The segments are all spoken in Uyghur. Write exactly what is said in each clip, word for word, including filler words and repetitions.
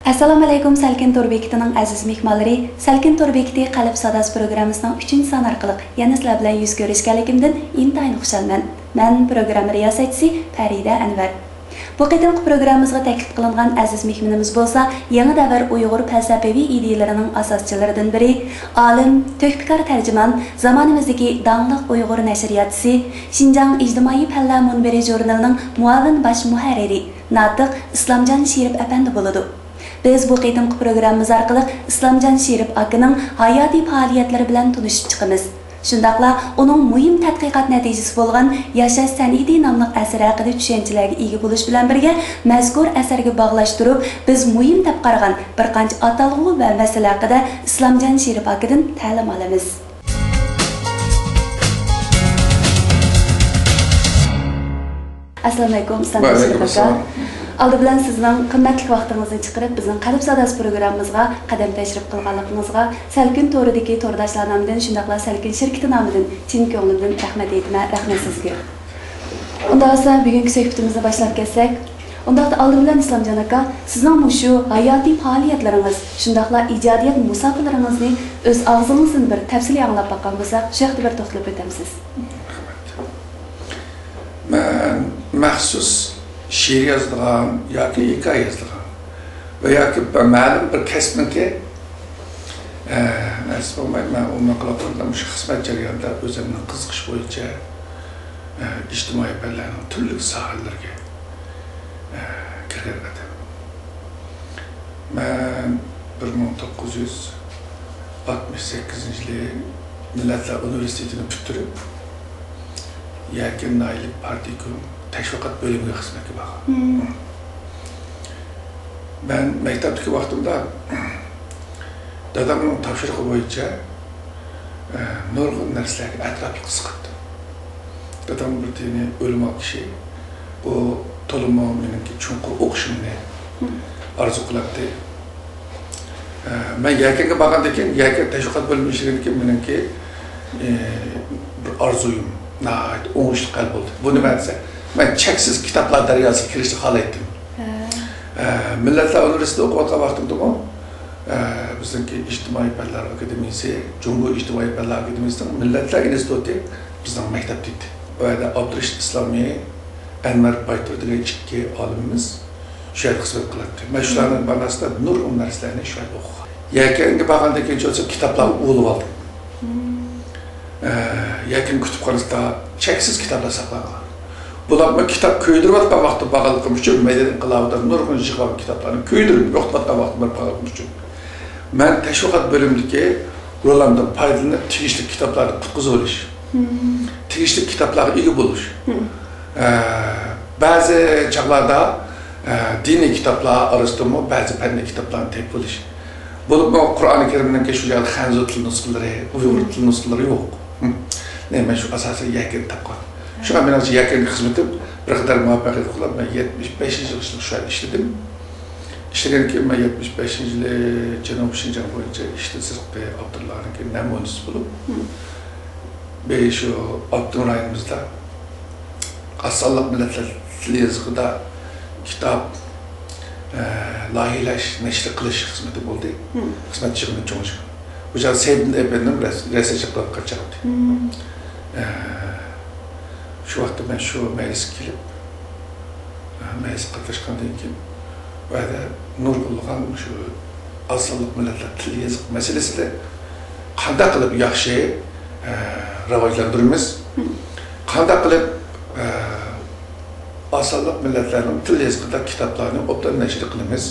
ئەسسالامۇئەلەيكۇم، سەلكىن تور بېكىتىنىڭ ئەزىز مېھمانلىرى، سەلكىن تور بېكىتى قەلب ساداسى پروگراممىسىنىڭ ئۈچىنچى سانى ئارقىلىق يەنە سىلەر بىلەن يۈز كۆرۈشكەنلىكىمدىن ئىنتايىن خۇشالمەن. مەن پروگرامما رىياسەتچىسى پەرىدە ئەنۋەر. بۇ قېتىمقى پروگراممىمىزغا تەكلىپ قىلىنغان ئەزىز مېھمىنىمىز بولسا يېڭى دەۋر ئۇيغۇر پەلسەپىۋى ئىدىيىلىرىنىڭ ئاساسچىلىرىدىن بىرى، ئالىم، تۆھپىكار تەرجىمان، زامانىمىزدىكى داڭلىق ئۇيغۇر نەشرىياتچىسى، شىنجاڭ ئىجتىمائىي پەنلەر مۇنبىرى ژۇرنىلىنىڭ مۇئاۋىن باش مۇھەررىرى، ناتىق ئىسلامجان شېرىپ ئەپەندى بولىدۇ. بىز بۇ قېتىمقى پروگراممىمىز ئارقىلىق ئىسلامجان شېرىپ ئاكىنىڭ ھاياتىي پائالىيەتلىرى بىلەن تونۇشۇپ چىقىمىز. شۇنداقلا ئۇنىڭ مۇھىم تەتقىقات نەتىجىسى بولغان ياشاش سەنئىتى ناملىق ئەسىرى ھەققىدە چۈشەنچىلەرگە ئىگە بولۇش بىلەن بىرگە، مەزكۇر ئەسەرگە باغلاشتۇرۇپ، بىز مۇھىم دەپ قارىغان بىر قانچە ئاتالغۇ ۋە مەسىلە ھەققىدە ئىسلامجان شېرىپ ئاكىدىن تەلىم ئالىمىز. ئەسسالامۇئەلەيكۇم، ئىسلام ۋەئەلەيكۇم ئەسسالام. ئالدى بىلەن سىزنىڭ قىممەتلىك ۋاقتىڭىزنى چىقىرىپ، بىزنىڭ قەلب ساداسى پروگراممىمىزغا قەدەم تەشرىپ قىلغانلىقىڭىزغا سەلكىن تورىدىكى تورداشلار نامىدىن، شۇنداقلا سەلكىن شىركىتى نامىدىن چىن كۆڭلۈمدىن رەھمەت ئېيتىمەن. رەھمەت سىزگە. ئۇنداق بولسا، بۈگۈنكى سۆھبىتىمىزنى باشلاپ كەتسەك. ئۇنداقتا ئالدى بىلەن ئىسلامجان ئاكا، سىزنىڭ مۇشۇ ھاياتىي پائالىيەتلىرىڭىز، شۇنداقلا ئىجادىيەت مۇساپىلىرىڭىزنى ئۆز ئاغزىڭىزدىن بىر تەپسىلىي ئاڭلاپ باققان بولساق، شۇ ھەقتە بىر توختىلىپ ئۆتەمسىز؟ رەھمەت. مەن مەخسۇس شېئىر يازىدىغان ياكى ھېكايە يازىدىغان ۋە ياكى بىر مەلۇم بىر كەسىپنىڭكى، ئە، نەرسە بولماي، مەن ئومۇمەن قىلىۋاتقاندا مۇشۇ خىزمەت جەريانىدا ئۆزۈمنىڭ قىزىقىشى بويىچە، ئە، ئىجتىمائىي پەنلەرنىڭ تۈرلۈك ساھەلىرىگە، ئە، كىرگەن ئادەم. مەن بىر مىڭ توققۇز يۈز ئاتمىش سەككىزىنچى يىلى مىللەتلەر ئۇنىۋېرسىتېتىنى پۈتتۈرۈپ، يەكەن ناھىيەلىك پارتكوم تەشۋىقات بۆلۈمىگە خىزمەتكە بارغان. مەن مەكتەپتىكى ۋاقتىمدا دادامنىڭ تاپشۇرۇقى بويىچە، ئە، نۇرغۇن نەرسىلەرگە ئەتراپلىق قىزىقاتتىم. دادام بىر دىنىي ئۆلىما كىشى. بۇ تولىمۇ مېنىڭكى چوڭقۇر ئوقۇشۇمنى ئارزۇ قىلاتتى. ئە، مەن يەكەنگە بارغاندىن كېيىن، يەكەن تەشۋىقات بۆلۈمى ئىشلىگەندىن كېيىن مېنىڭكى، ئى، بىر ئارزۇيۇم ناھايىتى ئوڭۇشلۇق ھەل بولدى. بۇ نېمە دېسە، مەن چەكسىز كىتابلار دەرياسىغا كىرىشنى خالايتتىم. ھە. ئە، مىللەتلەر ئۇنىۋېرسىتېتىدا ئوقۇۋاتقان ۋاقتىمدىمۇ، ئە، بىزنىڭكى ئىجتىمائىي پەنلەر ئاكادېمىيىسى، جۇڭگو ئىجتىمائىي پەنلەر ئاكادېمىيىسىنىڭ مىللەتلەر ئىنستىتۇتى بىزنىڭ مەكتەپتە ئىدى. ئۇ يەردە ئابدۇرېشىت ئىسلامى، ئەنۋەر بايتۇر دېگەن ئىككى ئالىمىمىز شۇ يەردە خىزمەت قىلاتتى. مەن شۇلارنىڭ باناسىدا نۇرغۇن نەرسىلەرنى شۇ يەردە ئوقۇغان. يەكەنگە بارغاندىن كېيىن چوقۇم كىتابلارنى ئۇۋۇلىۋالدىم. ئە، يەكەن كۇتۇپخانىسىدا چەكسىز كىتابلار ساقلانغان. بولۇپمۇ كىتاب كۆيدۈرۈۋاتقان ۋاقتىدا بارغانلىقىم ئۈچۈن، مەدەنىيەت ئىنقىلابىدا نۇرغۇن يىغىلغان كىتابلارنى كۆيدۈرۈپ يوقىتىۋاتقان ۋاقتىم بار بولغانلىقىم ئۈچۈن، مەن تەشۋىقات بۆلۈمىدىكى رولۇمدىن پايدىلىنىپ، تېگىشلىك كىتابلارنى قۇتقۇزۇۋېلىش، تېگىشلىك كىتابلارغا ئىگە بولۇش. ئە، بەزى چاغلاردا، ئە، دىنىي كىتابلار ئارىسىدىمۇ بەزى پەننىي كىتابلارنى تېپىۋېلىش. بولۇپمۇ قۇرئانى كەرىمنىڭكى شۇ يەردە خەنزۇ تىل نۇسخىلىرى، ئۇيغۇر تىل نۇسخىلىرى يوق. نېمە، شۇ ئاساسەن يەكەندە تاپقان. شۇڭا مېنىڭچە يەكەندە خىزمىتىم بىر قەدەر مۇۋەپپەقىيەتلىك بولۇپ، مەن يەتمىش بەشىنچى يىلى شۇ يەردە ئىشلىدىم. ئىشلىگەندىن كېيىن مەن يەتمىش بەشىنچى يىلى جەنۇبىي شىنجاڭ بويىچە ئىشتىن سىرتقى ئاپتورلارنىڭكى نەمۇنىچىسى بولۇپ، بىر شۇ ئاپتونوم رايونىمىزدا ئاز سانلىق مىللەتلەر تىل يېزىقىدا كىتاب، ئە، لايىھەلەش، نەشر قىلىش خىزمىتى بولدى. خىزمەت يىغىنى چوڭ يىغىن. بۇ چاغدا سەيپىدىن ئەپەندىم رەس-، رەسسامچىلىق قىلىۋاتقان چاغ ئىدى. ئە، شۇ ۋاقىتتا مەن شۇ مەجلىسكە كېلىپ، ئە، مەجلىسكە قاتناشقاندىن كېيىن، ئۇ يەردە نۇرغۇنلىغان شۇ ئاز سانلىق مىللەتلەر تىل يېزىق مەسىلىسىدە قانداق قىلىپ ياخشى، ئە، راۋاجلاندۇرىمىز؟ قانداق قىلىپ، ئە، ئاز سانلىق مىللەتلەرنىڭ تىل يېزىقىدا كىتابلارنى ئوبدان نەشر قىلىمىز؟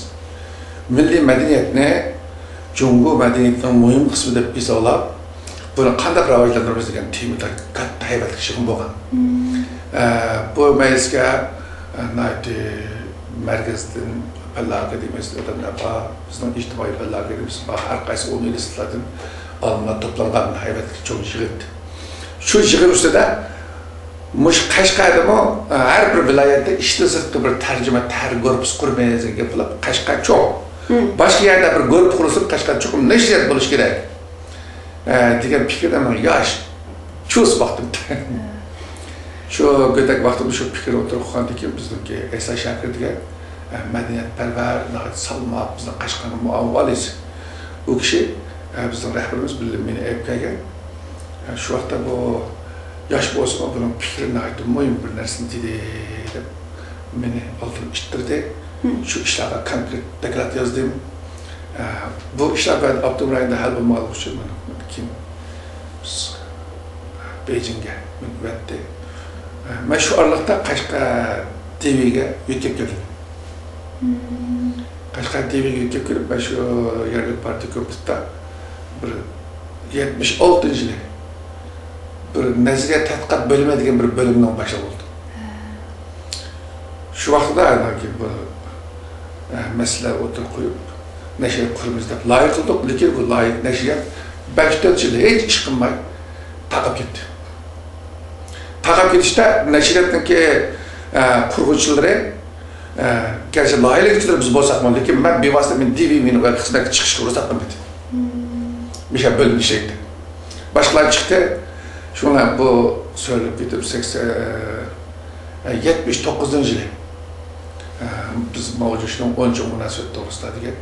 مىللىي مەدەنىيەتنى جۇڭگو مەدەنىيىتىنىڭ مۇھىم قىسمى دەپ ھېسابلاپ، بۇنى قانداق راۋاجلاندۇرىمىز دېگەن تېمىدا كاتتا ھەيۋەتلىك يىغىن بولغان. ئە، بۇ مەجلىسكە، ئە، ناھايىتى مەركەزدىن پەنلەر ئاكادېمىيەسىدىن ئادەملەر بار، بىزنىڭ ئىجتىمائىي پەنلەر ئاكادېمىيەسى بار، ھەر قايسى ئۇنىۋېرسىتېتلاردىن ئالىملار توپلانغان ھەيۋەتلىك چوڭ يىغىن. شۇ يىغىن ئۈستىدە مۇشۇ قەشقەردىمۇ، ئە، ھەر بىر ۋىلايەتتە ئىشتىن سىرتقى بىر تەرجىمە، تەھرىر گۇرۇپپىسى قۇرىمىز دېگەن گەپ بولۇپ، قەشقەر چوڭ. باشقا يەردە بىر گۇرۇپپا قۇرۇلسۇن، قەشقەر چوقۇم نەشرىيات بولۇشى كېرەك، ئە، دېگەن پىكىردە مەن ياش، چۇس ۋاقتىمدا. شۇ گۆدەك ۋاقتىمدا شۇ پىكىر ئوتتۇرىغا قويغاندىن كېيىن، بىزنىڭكى ئەيسا شاكىر دېگەن، ئە، مەدەنىيەتپەرۋەر، ناھايىتى سالماق، بىزنىڭ قەشقەرنىڭ مۇئاۋىن ۋالىيسى. ئۇ كىشى، ئە، بىزنىڭ رەھبىرىمىز بىللە مېنى ئېلىپ كەلگەن. ئە، شۇ ۋاقىتتا بۇ ياش بولسىمۇ، بۇنىڭ پىكرى ناھايىتى مۇھىم بىر نەرسىنى دېدى، دەپ مېنى ئالدىن ئىتتىردى. شۇ ئىشلارغا كونكرېت دوكلات يازدىم. ئە، بۇ ئىشلار بەزى ئاپتونوم رايوندا ھەل بولمىغانلىقى ئۈچۈن مانا كېيىن بىز بېيجىڭگە مېنى ئەۋەتتى. ئە، مەن شۇ ئارىلىقتا قەشقەر دىۋىگە يۆتكەپ كەلدىم. قەشقەر دىۋىگە يۆتكەپ كېلىپ، مەن شۇ يەرلىك پارتىيە كومىتېتىدا بىر يەتمىش ئالتىنچى يىلى بىر نەزەرىيە تەتقىقات بۆلۈمى دېگەن بىر بۆلۈمنىڭ باشلىقى بولدۇم. شۇ ۋاقىتتا ئاندىن كېيىن بۇ، ئە، مەسىلە ئوتتۇرىغا قويۇپ، نەشرىيات قۇرىمىز دەپ لايىھە قىلدۇق. لېكىن بۇ لايىھە، نەشرىيات بەش تۆت يىل ھېچ ئىش قىلماي تاقاپ كەتتى. تاقاپ كېتىشتە نەشرىياتنىڭكى، ئە، قۇرغۇچىلىرى، ئە، گەرچە لايىھىلىگۈچىلىرى بىز بولساقمۇ، لېكىن مەن بىۋاسىتە مېنى دىۋىي مېنى خىزمەتكە چىقىشقا رۇخسەت قىلمىدى. مىشا بۆلۈم ئىشلەيتتى. باشقىلار چىقتى. شۇڭا بۇ سۆرىلىپ كېتىپ، سەكسەن، ئە، يەتمىش توققۇزىنچى يىلى، ئە، بىز ماۋجۇشنىڭ ئون چوڭ مۇناسىۋەت توغرىسىدا دېگەن،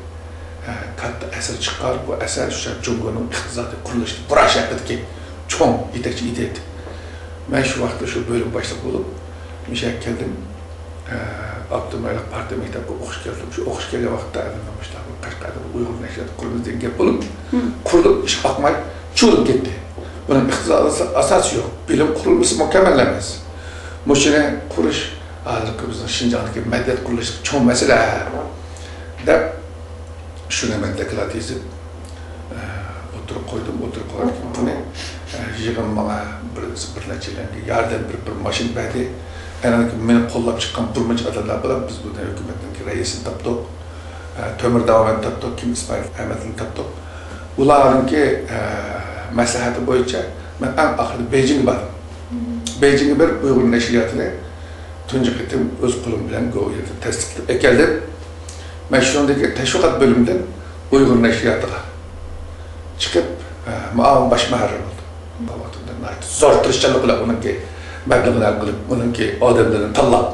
ئە، كاتتا ئەسەر چىققان. بۇ ئەسەر شۇ جۇڭگونىڭ ئىقتىسادىي قۇرۇلۇشىدا بۇرا شەھىرىدىكى چوڭ يېتەكچى ئىدىيە ئىدى. مەن شۇ ۋاقىتتا شۇ بۆلۈم باشلىقى بولۇپ، مۇشۇ يەرگە كەلدىم. ئە، ئاپتونوم رايونلۇق پارتىيە مەكتەپكە ئوقۇشقا كەلدىم. شۇ ئوقۇشقا كەلگەن ۋاقىتتا ئەمدى مۇشۇنداق بىر قەشقەردە بىر ئۇيغۇر نەشرىياتى قۇرىمىز دېگەن گەپ بولۇپ، قۇردۇم، ئىش باقماي چۇۋۇلۇپ كەتتى. بۇنىڭ ئىقتىسادىي ئاساسى يوق. بىلىم قۇرۇلمىسى مۇكەممەل ئەمەس. مۇشۇنى قۇرۇش ھازىرقى بىزنىڭ شىنجاڭدىكى مەدەنىيەت قۇرۇلۇشىدىكى چوڭ مەسىلە، دەپ شۇنى مەن دوكلات يېزىپ، ئوتتۇرىغا قويدۇم. ئوتتۇرىغا قويغاندىن كېيىن بۇنى، ئە، يىغىن ماڭا بىر، بىر نەچچە يىلدىن كېيىن ياردەم بېرىپ، بىر ماشىنا بەردى. ئاندىن كېيىن مېنى قوللاپ چىققان بىر مۇنچە ئادەملەر بىلەن بىز بۇنى ھۆكۈمەتنىڭكى رەئىسىنى تاپتۇق. ئە، تۆمۈر داۋامەننى تاپتۇق، كىم ئىسمائىل ئەمەتنى تاپتۇق. ئۇلارنىڭكى، ئە، مەسلىھەتى بويىچە مەن ئەڭ ئاخىرىدا بېيجىڭغا باردىم. بېيجىڭغا بېرىپ ئۇيغۇر نەشرىياتىنى تۇنجى قېتىم ئۆز قولۇم بىلەن گوۋۇيۈەندە تەستىقلاپ ئەكەلدىم. مەن شۇنىڭدىن كېيىن تەشۋىقات بۆلۈمىدىن ئۇيغۇر نەشرىياتىغا چىقىپ، ئە، مۇئاۋىن باش مۇھەررىر بولدۇم. بۇ ۋاقتىمدا ناھايىتى زور تىرىشچانلىق بىلەن ئۇنىڭكى مەبلىغىنى ھەل قىلىپ، ئۇنىڭكى ئادەملىرىنى تاللاپ،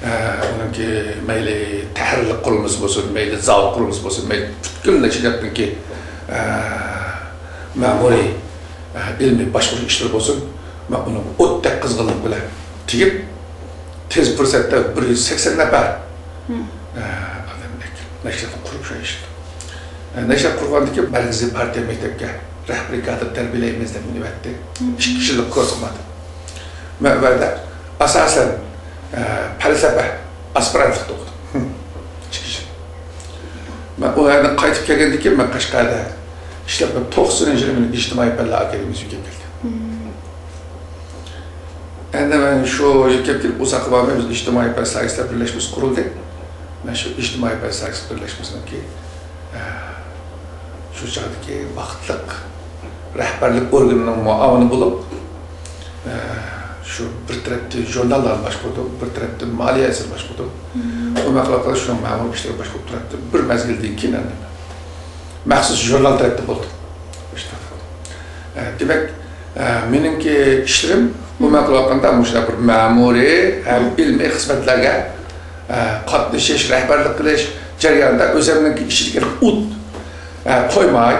ئە، ئۇنىڭكى مەيلى تەھرىرلىك قۇرۇلمىسى بولسۇن، مەيلى زاۋۇت قۇرۇلمىسى بولسۇن، مەيلى پۈتكۈل نەشرىياتنىڭكى، ئە، مەمۇرىي، ئە، ئىلمىي باشقۇرۇش ئىشلىرى بولسۇن، مەن ئۇنىڭغا ئوتتەك قىزغىنلىق بىلەن تېگىپ، تېز پۇرسەتتە بىر يۈز سەكسەن نەپەر، ئە، ئادەم نەشرىياتنى قۇرۇپ شۇ ئىشلىدىم. ئە، نەشرىيات قۇرغاندىن كېيىن مەركىزىي پارتىيە مەكتەپكە رەھبىرىي كادىر تەربىيەلەيمىز دەپ مېنى ئەۋەتتى. ئىككى يىللىق كۇرس قىلدىم. مەن ئۇ يەردە ئاساسەن، ئە، پەلسەپە ئاسپىرانتلىقتا ئوقۇدۇم. ئىككى يىل. مەن ئۇ يەردىن قايتىپ كەلگەندىن كېيىن مەن قەشقەردە ئىشلەپ، توقسىنىنچى يىلى مېنى ئىجتىمائىي پەنلەر ئاكادېمىيەسىگە ئەكەلدى. ئەمدى مەن شۇ يىل كەلگەن، ئۇزاققا بارماي بىز ئىجتىمائىي پەن ساھەسىدە بىرلەشمىسى قۇرۇلدى. مەن شۇ ئىجتىمائىي پەن ساھەسى بىرلەشمىسىنىڭكى، ئە، شۇ چاغدىكى ۋاقىتلىق رەھبەرلىك ئورگىنىنىڭ مۇئاۋىنى بولۇپ، ئە، شۇ بىر تەرەپتىن ژۇرناللارنى باشقۇردۇم، بىر تەرەپتىن مالىيە ئىشلىرىنى باشقۇردۇم. ئۇ مەقلەت شۇنىڭ مەمۇرىي ئىشلىرىنى باشقۇرۇپ تۇراتتىم. بىر مەزگىلدىن كېيىن ئەمدى مەخسۇس ژۇرنال تەرەپتە بولدۇم. ئە، دېمەك، ئە، مېنىڭكى ئىشلىرىم ئومۇمەن قىلىۋاتقاندا مۇشۇنداق بىر مەمۇرىي ھەم ئىلمىي خىزمەتلەرگە، ئە، قاتنىشىش، رەھبەرلىك قىلىش جەريانىدا ئۆزۈمنىڭكى ئىچىدىكى ئوت، ئە، قويماي،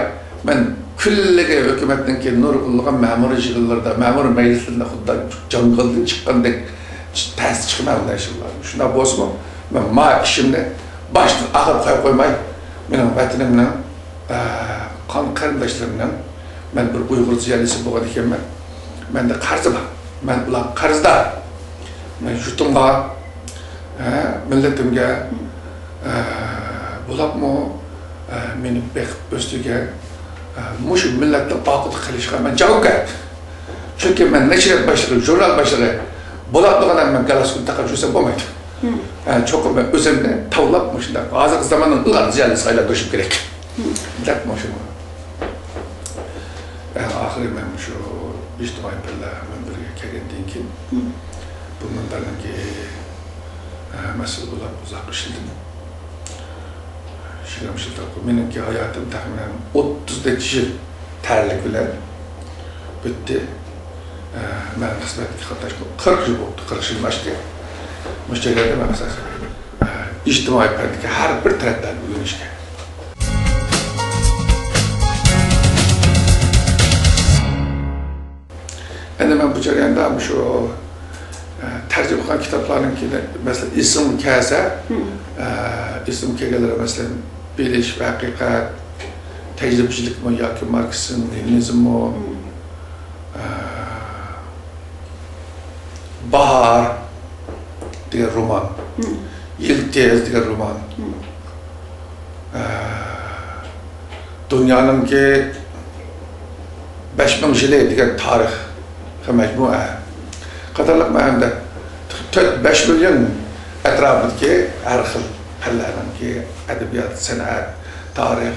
مەن كۈنلىرى ھۆكۈمەتنىڭكى نۇرغۇنلىغان مەمۇرىي يىغىنلىرىدا، مەمۇرىي مەجلىسلىرىدە خۇددى جاڭگالدىن چىققاندەك تەستە چىقىمەن ئۇنداق ئىشلار. شۇنداق بولسىمۇ، مەن ما ئىشىمنى باشتىن ئاخىر قويۇپ قويماي، مېنىڭ ۋەتىنىمنىڭ ئە، قان قېرىنداشلىرىمنىڭ، مەن بىر ئۇيغۇر زىيالىيسى بولغان ئىكەنمەن. مەندە قەرزى بار. مەن ئۇلارغا قەرزدار. مەن يۇرتۇمغا، ئە، مىللىتىمگە، ئە، بولۇپمۇ، ئە، مېنى بېقىپ ئۆستۈرگەن، مۇشۇ مىللەتنىڭ ئارقىدا قېلىشىغا مەن جاۋابكار. چۈنكى مەن نەشرىيات باشلىقى، ژۇرنال باشلىقى بولۇپلا مەن گالستۇكنى تاقاپ يۈرسەم بولمايدۇ. چوقۇم مەن ئۆزۈمنى تاۋلاپ، مۇشۇنداق ھازىرقى زاماننىڭ ئىلغار زىيالىيسىغا ئايلاندۇرۇشۇم كېرەك، دەپ مۇشۇ. ئەڭ ئاخىرى مەن مۇشۇ ئىجتىمائىي پەنلەر مۇنبىرىگە كەلگەندىن كېيىن، بۇ مۇنبەرنىڭكى، ئە، مەسئۇلى بولۇپ ئۇزاق ئىشلىدىم. شۇ يەردە مۇشۇ مېنىڭكى ھاياتىم تەخمىنەن ئوتتۇز نەچچە يىل تەرلىك بىلەن ئۆتتى. ئە، مەن خىزمەتكە قاتناشقىلى قىرىق يىل بوپتۇ، قىرىق يىلدىن ئاشتى. مۇشۇ جەرياندا مەن ئاساسەن، ئە، ئىجتىمائىي پەندىكى ھەر بىر تەرەپلەرنى ئۆگىنىشكە. ئەمدى مەن بۇ جەرياندا مۇشۇ، ئە، تەرجىمە قىلغان كىتابلارنىڭكى، مەسىلەن، ئېسىمگە كەلسە، ئە، ئېسىمگە كەلگەنلىرى، مەسىلەن، بىلىش ۋە ھەقىقەت، تەجرىبىچىلىكمۇ ياكى ماركسىزم، لېنىنىزممۇ، ئە، باھار دېگەن رومان، يىلتىز دېگەن رومان، ئە، دۇنيانىڭكى بەش مىڭ يىلى دېگەن تارىخىي مەجمۇئە قاتارلىق مەنىدە تۆت، بەش مىليون ئەتراپىدىكى ھەر خىل پەنلەرنىڭكى ئەدەبىيات، سەنئەت، تارىخ،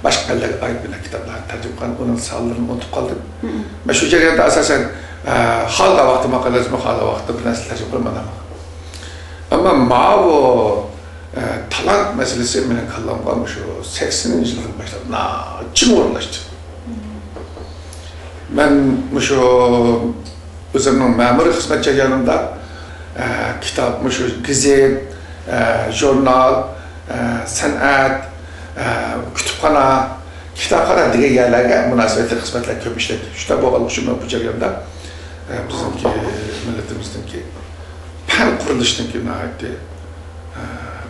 باشقا پەنلەرگە ئائىت بىلەن كىتابلارنى تەرجىمە قىلغان، ئۇنىڭ سانلىرىنى ئۇنتۇپ قالدىم. مەن شۇ جەرياندا ئاساسەن، ئە، خالىغان ۋاقتىم، خالىغان ۋاقىتتا بىر نەرسە تەرجىمە قىلىمەن. ئەمما ماۋۇ، ئە، تالانت مەسىلىسى مېنىڭ كاللامغا مۇشۇ سەكسىنىنچى يىلدىن باشلاپ ناھايىتى چىڭ ئورۇنلاشتى. مەن مۇشۇ ئۆزۈمنىڭ مەمۇرىي خىزمەت جەريانىمدا، ئە، كىتاب، مۇشۇ گېزىت، ئە، ژۇرنال، ئە، سەنئەت، ئە، كۇتۇپخانا، كىتابخانا دېگەن يەرلەرگە مۇناسىۋەتلىك خىزمەتلەر كۆپ ئىشلەتتى. شۇنداق بولغانلىقى ئۈچۈن مەن بۇ جەرياندا، ئە، بىزنىڭكى مىللىتىمىزنىڭكى پەن قۇرۇلۇشىنىڭكى ناھايىتى، ئە،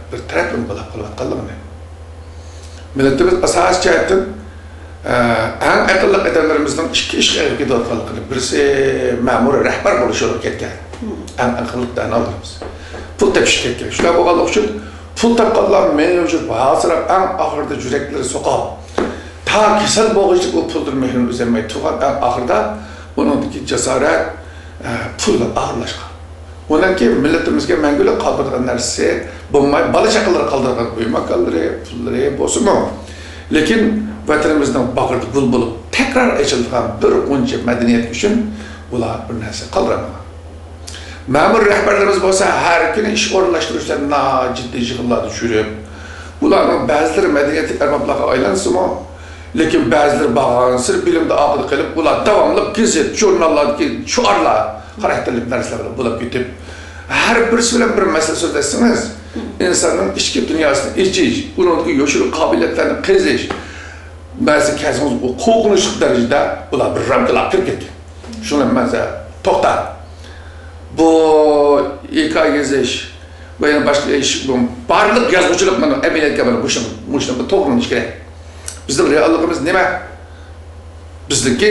بىر تەرەپلىمە بولاپ قېلىۋاتقانلىقىنى، مىللىتىمىز ئاساسىي جەھەتتىن، ئە، ئەڭ ئەقىللىق ئادەملىرىمىزنىڭ ئىككى ئىشقا ئېغىپ كېتىۋاتقانلىقىنى، بىرسى مەمۇرىي رەھبەر بولۇش يولىغا كەتكەن، ئەڭ ئەقىللىق دانالىرىمىز پۇل تېپىشقا كەتكەن. شۇنداق بولغانلىقى ئۈچۈن پۇل تاپقانلار مېڭىۋېرىپ، ھاسىراپ، ئەڭ ئاخىرىدا يۈرەكلىرى سوقۇپ، تا كېسەل بولغۇچە ئۇ پۇلدىن مېھرىنى ئۈزەلمەي تۇرغان، ئەڭ ئاخىرىدا ئۇنىڭدىكى جاسارەت، ئە، پۇل ئاخىرلاشقان. ئۇنىڭكى مىللىتىمىزگە مەڭگۈلۈك قالدۇرىدىغان نەرسىسى بولماي، بالا-چاقىلىرى قالدۇرغان ئۆي-ماكانلىرى، پۇللىرى بولسىمۇ، لېكىن ۋەتىنىمىزنىڭ باغرىدا گۈل بولۇپ تەكرار ئېچىلىدىغان بىر غۇنچە مەدەنىيەت ئۈچۈن ئۇلار بىر نەرسە قالدۇرالمىغان. مەمۇرىي رەھبەرلىرىمىز بولسا ھەر كۈنى ئىش ئورۇنلاشتۇرۇشلارنى ناھايىتى جىددىي يىغىنلاردا يۈرۈپ، ئۇلارنىڭ بەزىلىرى مەدەنىيەتلىك ئەربابلارغا ئايلانسىمۇ، لېكىن بەزىلىرى بارغانسېرى بىلىمدە ئارقىدا قېلىپ، ئۇلار داۋاملىق گېزىت، ژۇرناللاردىكى شوئارلار خاراكتېرلىك نەرسىلەر بىلەن بولۇپ كېتىپ، ھەر بىرسى بىلەن بىر مەسىلە سۆزلەشسىڭىز، ئىنساننىڭ ئىچكى دۇنياسىنى ئېچىش، ئۇنىڭدىكى يوشۇرۇن قابىلىيەتلەرنى قېزىش، بەزى كەلسىڭىز ئۇ قورقۇنچلۇق دەرىجىدە ئۇلار بىر رامكىلارغا كىرىپ كەتكەن. شۇنى مەن سىزگە توختا، بۇ ھېكايە يېزىش ۋە يەنە باشقا ئىش، بۇ بارلىق يازغۇچىلىق مانا ئەمەلىيەتكە مانا مۇشۇ، مۇشۇنىڭغا توغرىلىنىشى كېرەك. بىزنىڭ رېئاللىقىمىز نېمە؟ بىزنىڭكى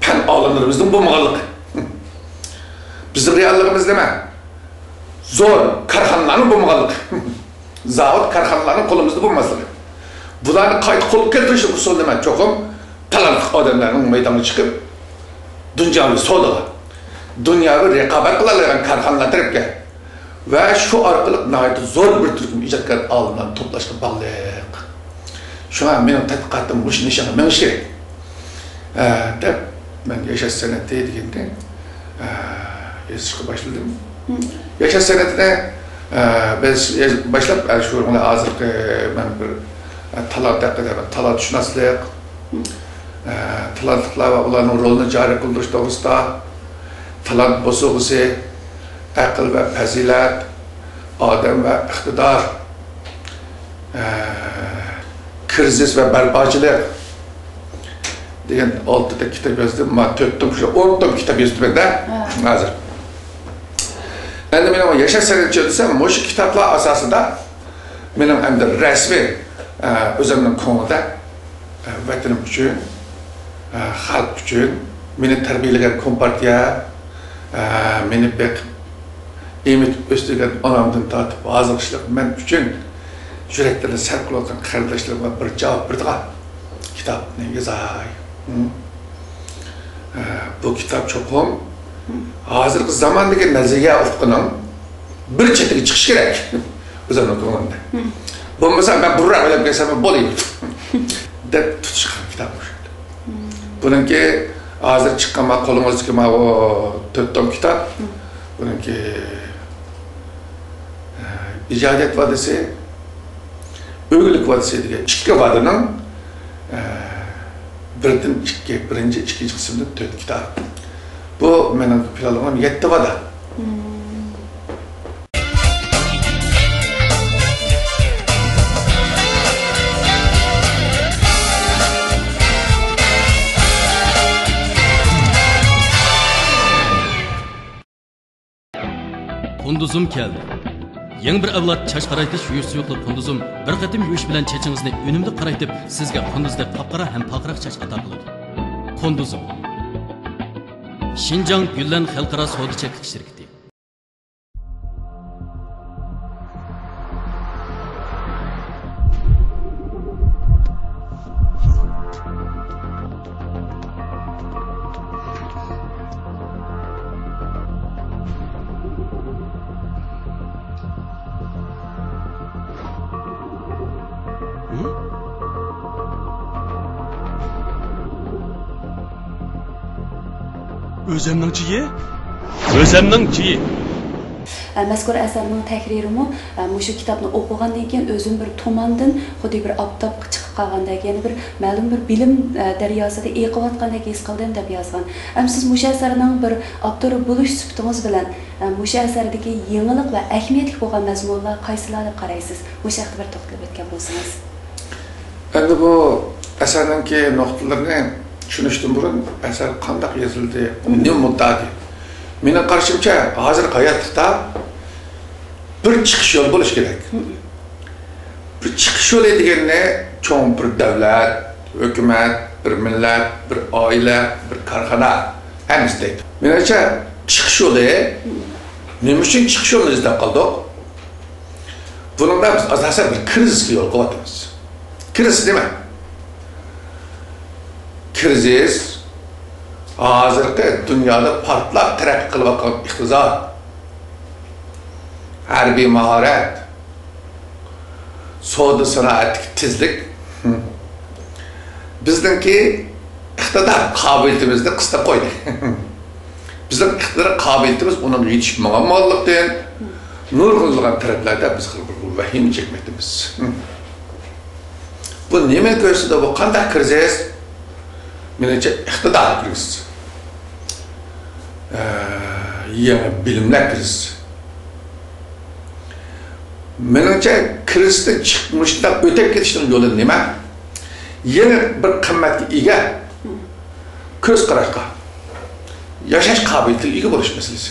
پەن ئالىملىرىمىزنىڭ بولمىغانلىقى. بىزنىڭ رېئاللىقىمىز نېمە؟ زور كارخانىلارنىڭ بولمىغانلىقى. زاۋۇت، كارخانىلارنىڭ قولىمىزدا بولماسلىقى. بۇلارنى قايتا قولغا كەلتۈرۈشنىڭ ئۇسۇلى نېمە؟ چوقۇم تالانتلىق ئادەملەرنىڭ مەيدانغا چىقىپ، دۇنياۋى سودىغا، دۇنياۋى رىقابەت قىلالايدىغان كارخانىلار تەرەپكە ۋە شۇ ئارقىلىق ناھايىتى زور بىر تۈركۈم ئىجادكار ئالىملارنى توپلاشقا باغلىق. شۇڭا مېنىڭ تەتقىقاتىم مۇشۇ نىشانغا مېڭىشى كېرەك، ئە، دەپ، مەن ياشاش سەنئىتى دېگەندە، ئە، يېزىشقا باشلىدىم. ياشاش سەنئىتىنى، ئە، بىز ياز-، باشلاپ، ئە، شۇ ھازىرقى مەن بىر، ئە، تالانت ھەققىدە، تالانتشۇناسلىق، ئە، تالانتلىقلار ۋە ئۇلارنىڭ رولىنى جارى قىلدۇرۇش توغرىسىدا، تالانت بوسۇغىسى، ئەقىل ۋە پەزىلەت، ئادەم ۋە ئىقتىدار، ئە، كىرىزىس ۋە بەرپاچىلىق دېگەن ئالتە دەك كىتاب يازدىم. ما تۆت توم، شۇ ئون توم كىتاب يازدىم-دە ھازىر. ئەمدى مېنىڭ ياشاش سەنئىتى دېسەم، مۇشۇ كىتابلار ئاساسىدا مېنىڭ ئەمدى رەسمىي، ئە، ئۆزۈمنىڭ كۆڭلىدە، ئە، ۋەتىنىم ئۈچۈن، ئە، خەلق ئۈچۈن، مېنى تەربىيەلىگەن كومپارتىيە، ئە، مېنى بېقىپ، ئېمىتىپ ئۆستۈرگەن ئانامدىن تارتىپ ھازىرغىچىلىك مەن ئۈچۈن يۈرەكلىرىنى سەرپ قىلىۋاتقان قېرىنداشلىرىمغا بىر جاۋاب بېرىدىغان، كىتابنى يازاي. ھە، بۇ كىتاب چوقۇم ھازىرقى زاماندىكى نەزەرىيە ئۇپۇقىنىڭ بىر چېتىگە چىقىشى كېرەك. ئۆزۈمنىڭ كۆڭلۈمدە. بولمىسا مەن بۇرۇنراق ئۆلۈپ كەتسەم بولىدۇ دەپ تۇتۇشقان كىتاب مۇشۇ. بۇنىڭكى ھازىر چىققان ما قولىڭىزدىكى ما ئۇ تۆت توم كىتاب. بۇنىڭكى، ئە، ئىجادىيەت ۋادىسى، ئۈلگىلىك ۋادىسى دېگەن ئىككى ۋادىنىڭ، ئە، بىردىن ئىككى، بىرىنچى، ئىككىنچى قىسىمدىن تۆت كىتاب. بۇ مېنىڭ پىلانلىغان يەتتە ۋادا. قۇندۇزۇم كەلدى. يېڭى بىر ئەۋلاد چاچ قارايتىش يۇيۇش سۇيۇقلۇق قۇندۇزۇم بىر قېتىم يۇيۇش بىلەن چېچىڭىزنى ئۈنۈملۈك قارايتىپ، سىزگە قۇندۇزدەك قاپقارا ھەم پارقىراق چاچ ئاتا قىلىدۇ. قۇندۇزۇم. شىنجاڭ گۈللەن خەلقئارا سودا چەكلىك شىركىتى. ئۆزەمنىڭ چېيى؟ ئۆزەمنىڭ چېيى. ئە، مەزكۇر ئەسەرنىڭ تەھرىرىمۇ، ئە، مۇشۇ كىتابنى ئوقۇغاندىن كېيىن ئۆزۈم بىر تۇماندىن خۇددى بىر ئاپتاپقا چىقىپ قالغاندەك، يەنە بىر مەلۇم بىر بىلىم، ئە، دەرياسىدا ئېقىۋاتقاندەك ھېس قىلدىم، دەپ يازغان. ئەمما سىز مۇشۇ ئەسەرنىڭ بىر ئاپتورى بولۇش سۈپىتىڭىز بىلەن، ئە، مۇشۇ ئەسەردىكى يېڭىلىق ۋە ئەھمىيەتلىك بولغان مەزمۇنلار قايسىلار دەپ قارايسىز؟ مۇشۇ ھەقتە بىر توختىلىپ ئۆتكەن بولسىڭىز. ئەمدى بۇ ئەسەرنىڭكى نۇقتىلىرىنى چۈشىنىشتىن بۇرۇن، ئەسەر قانداق يېزىلدى، نېمە مۇددىئا دەيدۇ. مېنىڭ قارىشىمچە، ھازىرقى ھاياتلىقتا بىر چىقىش يولى بولۇشى كېرەك. بىر چىقىش يولى دېگەننى چوڭ بىر دۆلەت، ھۆكۈمەت، بىر مىللەت، بىر ئائىلە، بىر كارخانا ھەممىسى دەيدۇ. مېنىڭچە، چىقىش يولى، نېمە ئۈچۈن چىقىش يولىنى ئىزدەپ قالدۇق؟ بۇنىڭدا بىز ئاساسەن بىر كىرىزىسكە يولۇقۇۋاتىمىز. كىرىزىس نېمە؟ كىرىزىس ھازىرقى دۇنيادا پارتلاپ تەرەققىي قىلىۋاتقان ئىقتىساد، ھەربىي ماھارەت، سودا سانائەتتىكى تېزلىك بىزنىڭكى ئىقتىدار قابىلىيىتىمىزنى قىستاپ قويدى. بىزنىڭ ئىقتىدار قابىلىيىتىمىز ئۇنىڭغا يېتىشىپ ماڭالمىغانلىقتىن، نۇرغۇنلىغان تەرەپلەردە بىز خېلى بىر ۋەھىمە چەكمەكتىمىز. بۇ نېمىنى كۆرسىتىدۇ؟ بۇ قانداق كىرىزىس؟ مېنىڭچە، ئىقتىدار كىرىزىسى. ئە، يېڭى بىلىملەر كىرىزىسى. مېنىڭچە، كىرىزىستىن چىقىپ، مۇشۇنداق ئۆتۈپ كېتىشنىڭ يولى نېمە؟ يېڭى بىر قىممەتكە ئىگە كۆز قاراشقا، ياشاش قابىلىيىتىگە ئىگە بولۇش مەسىلىسى.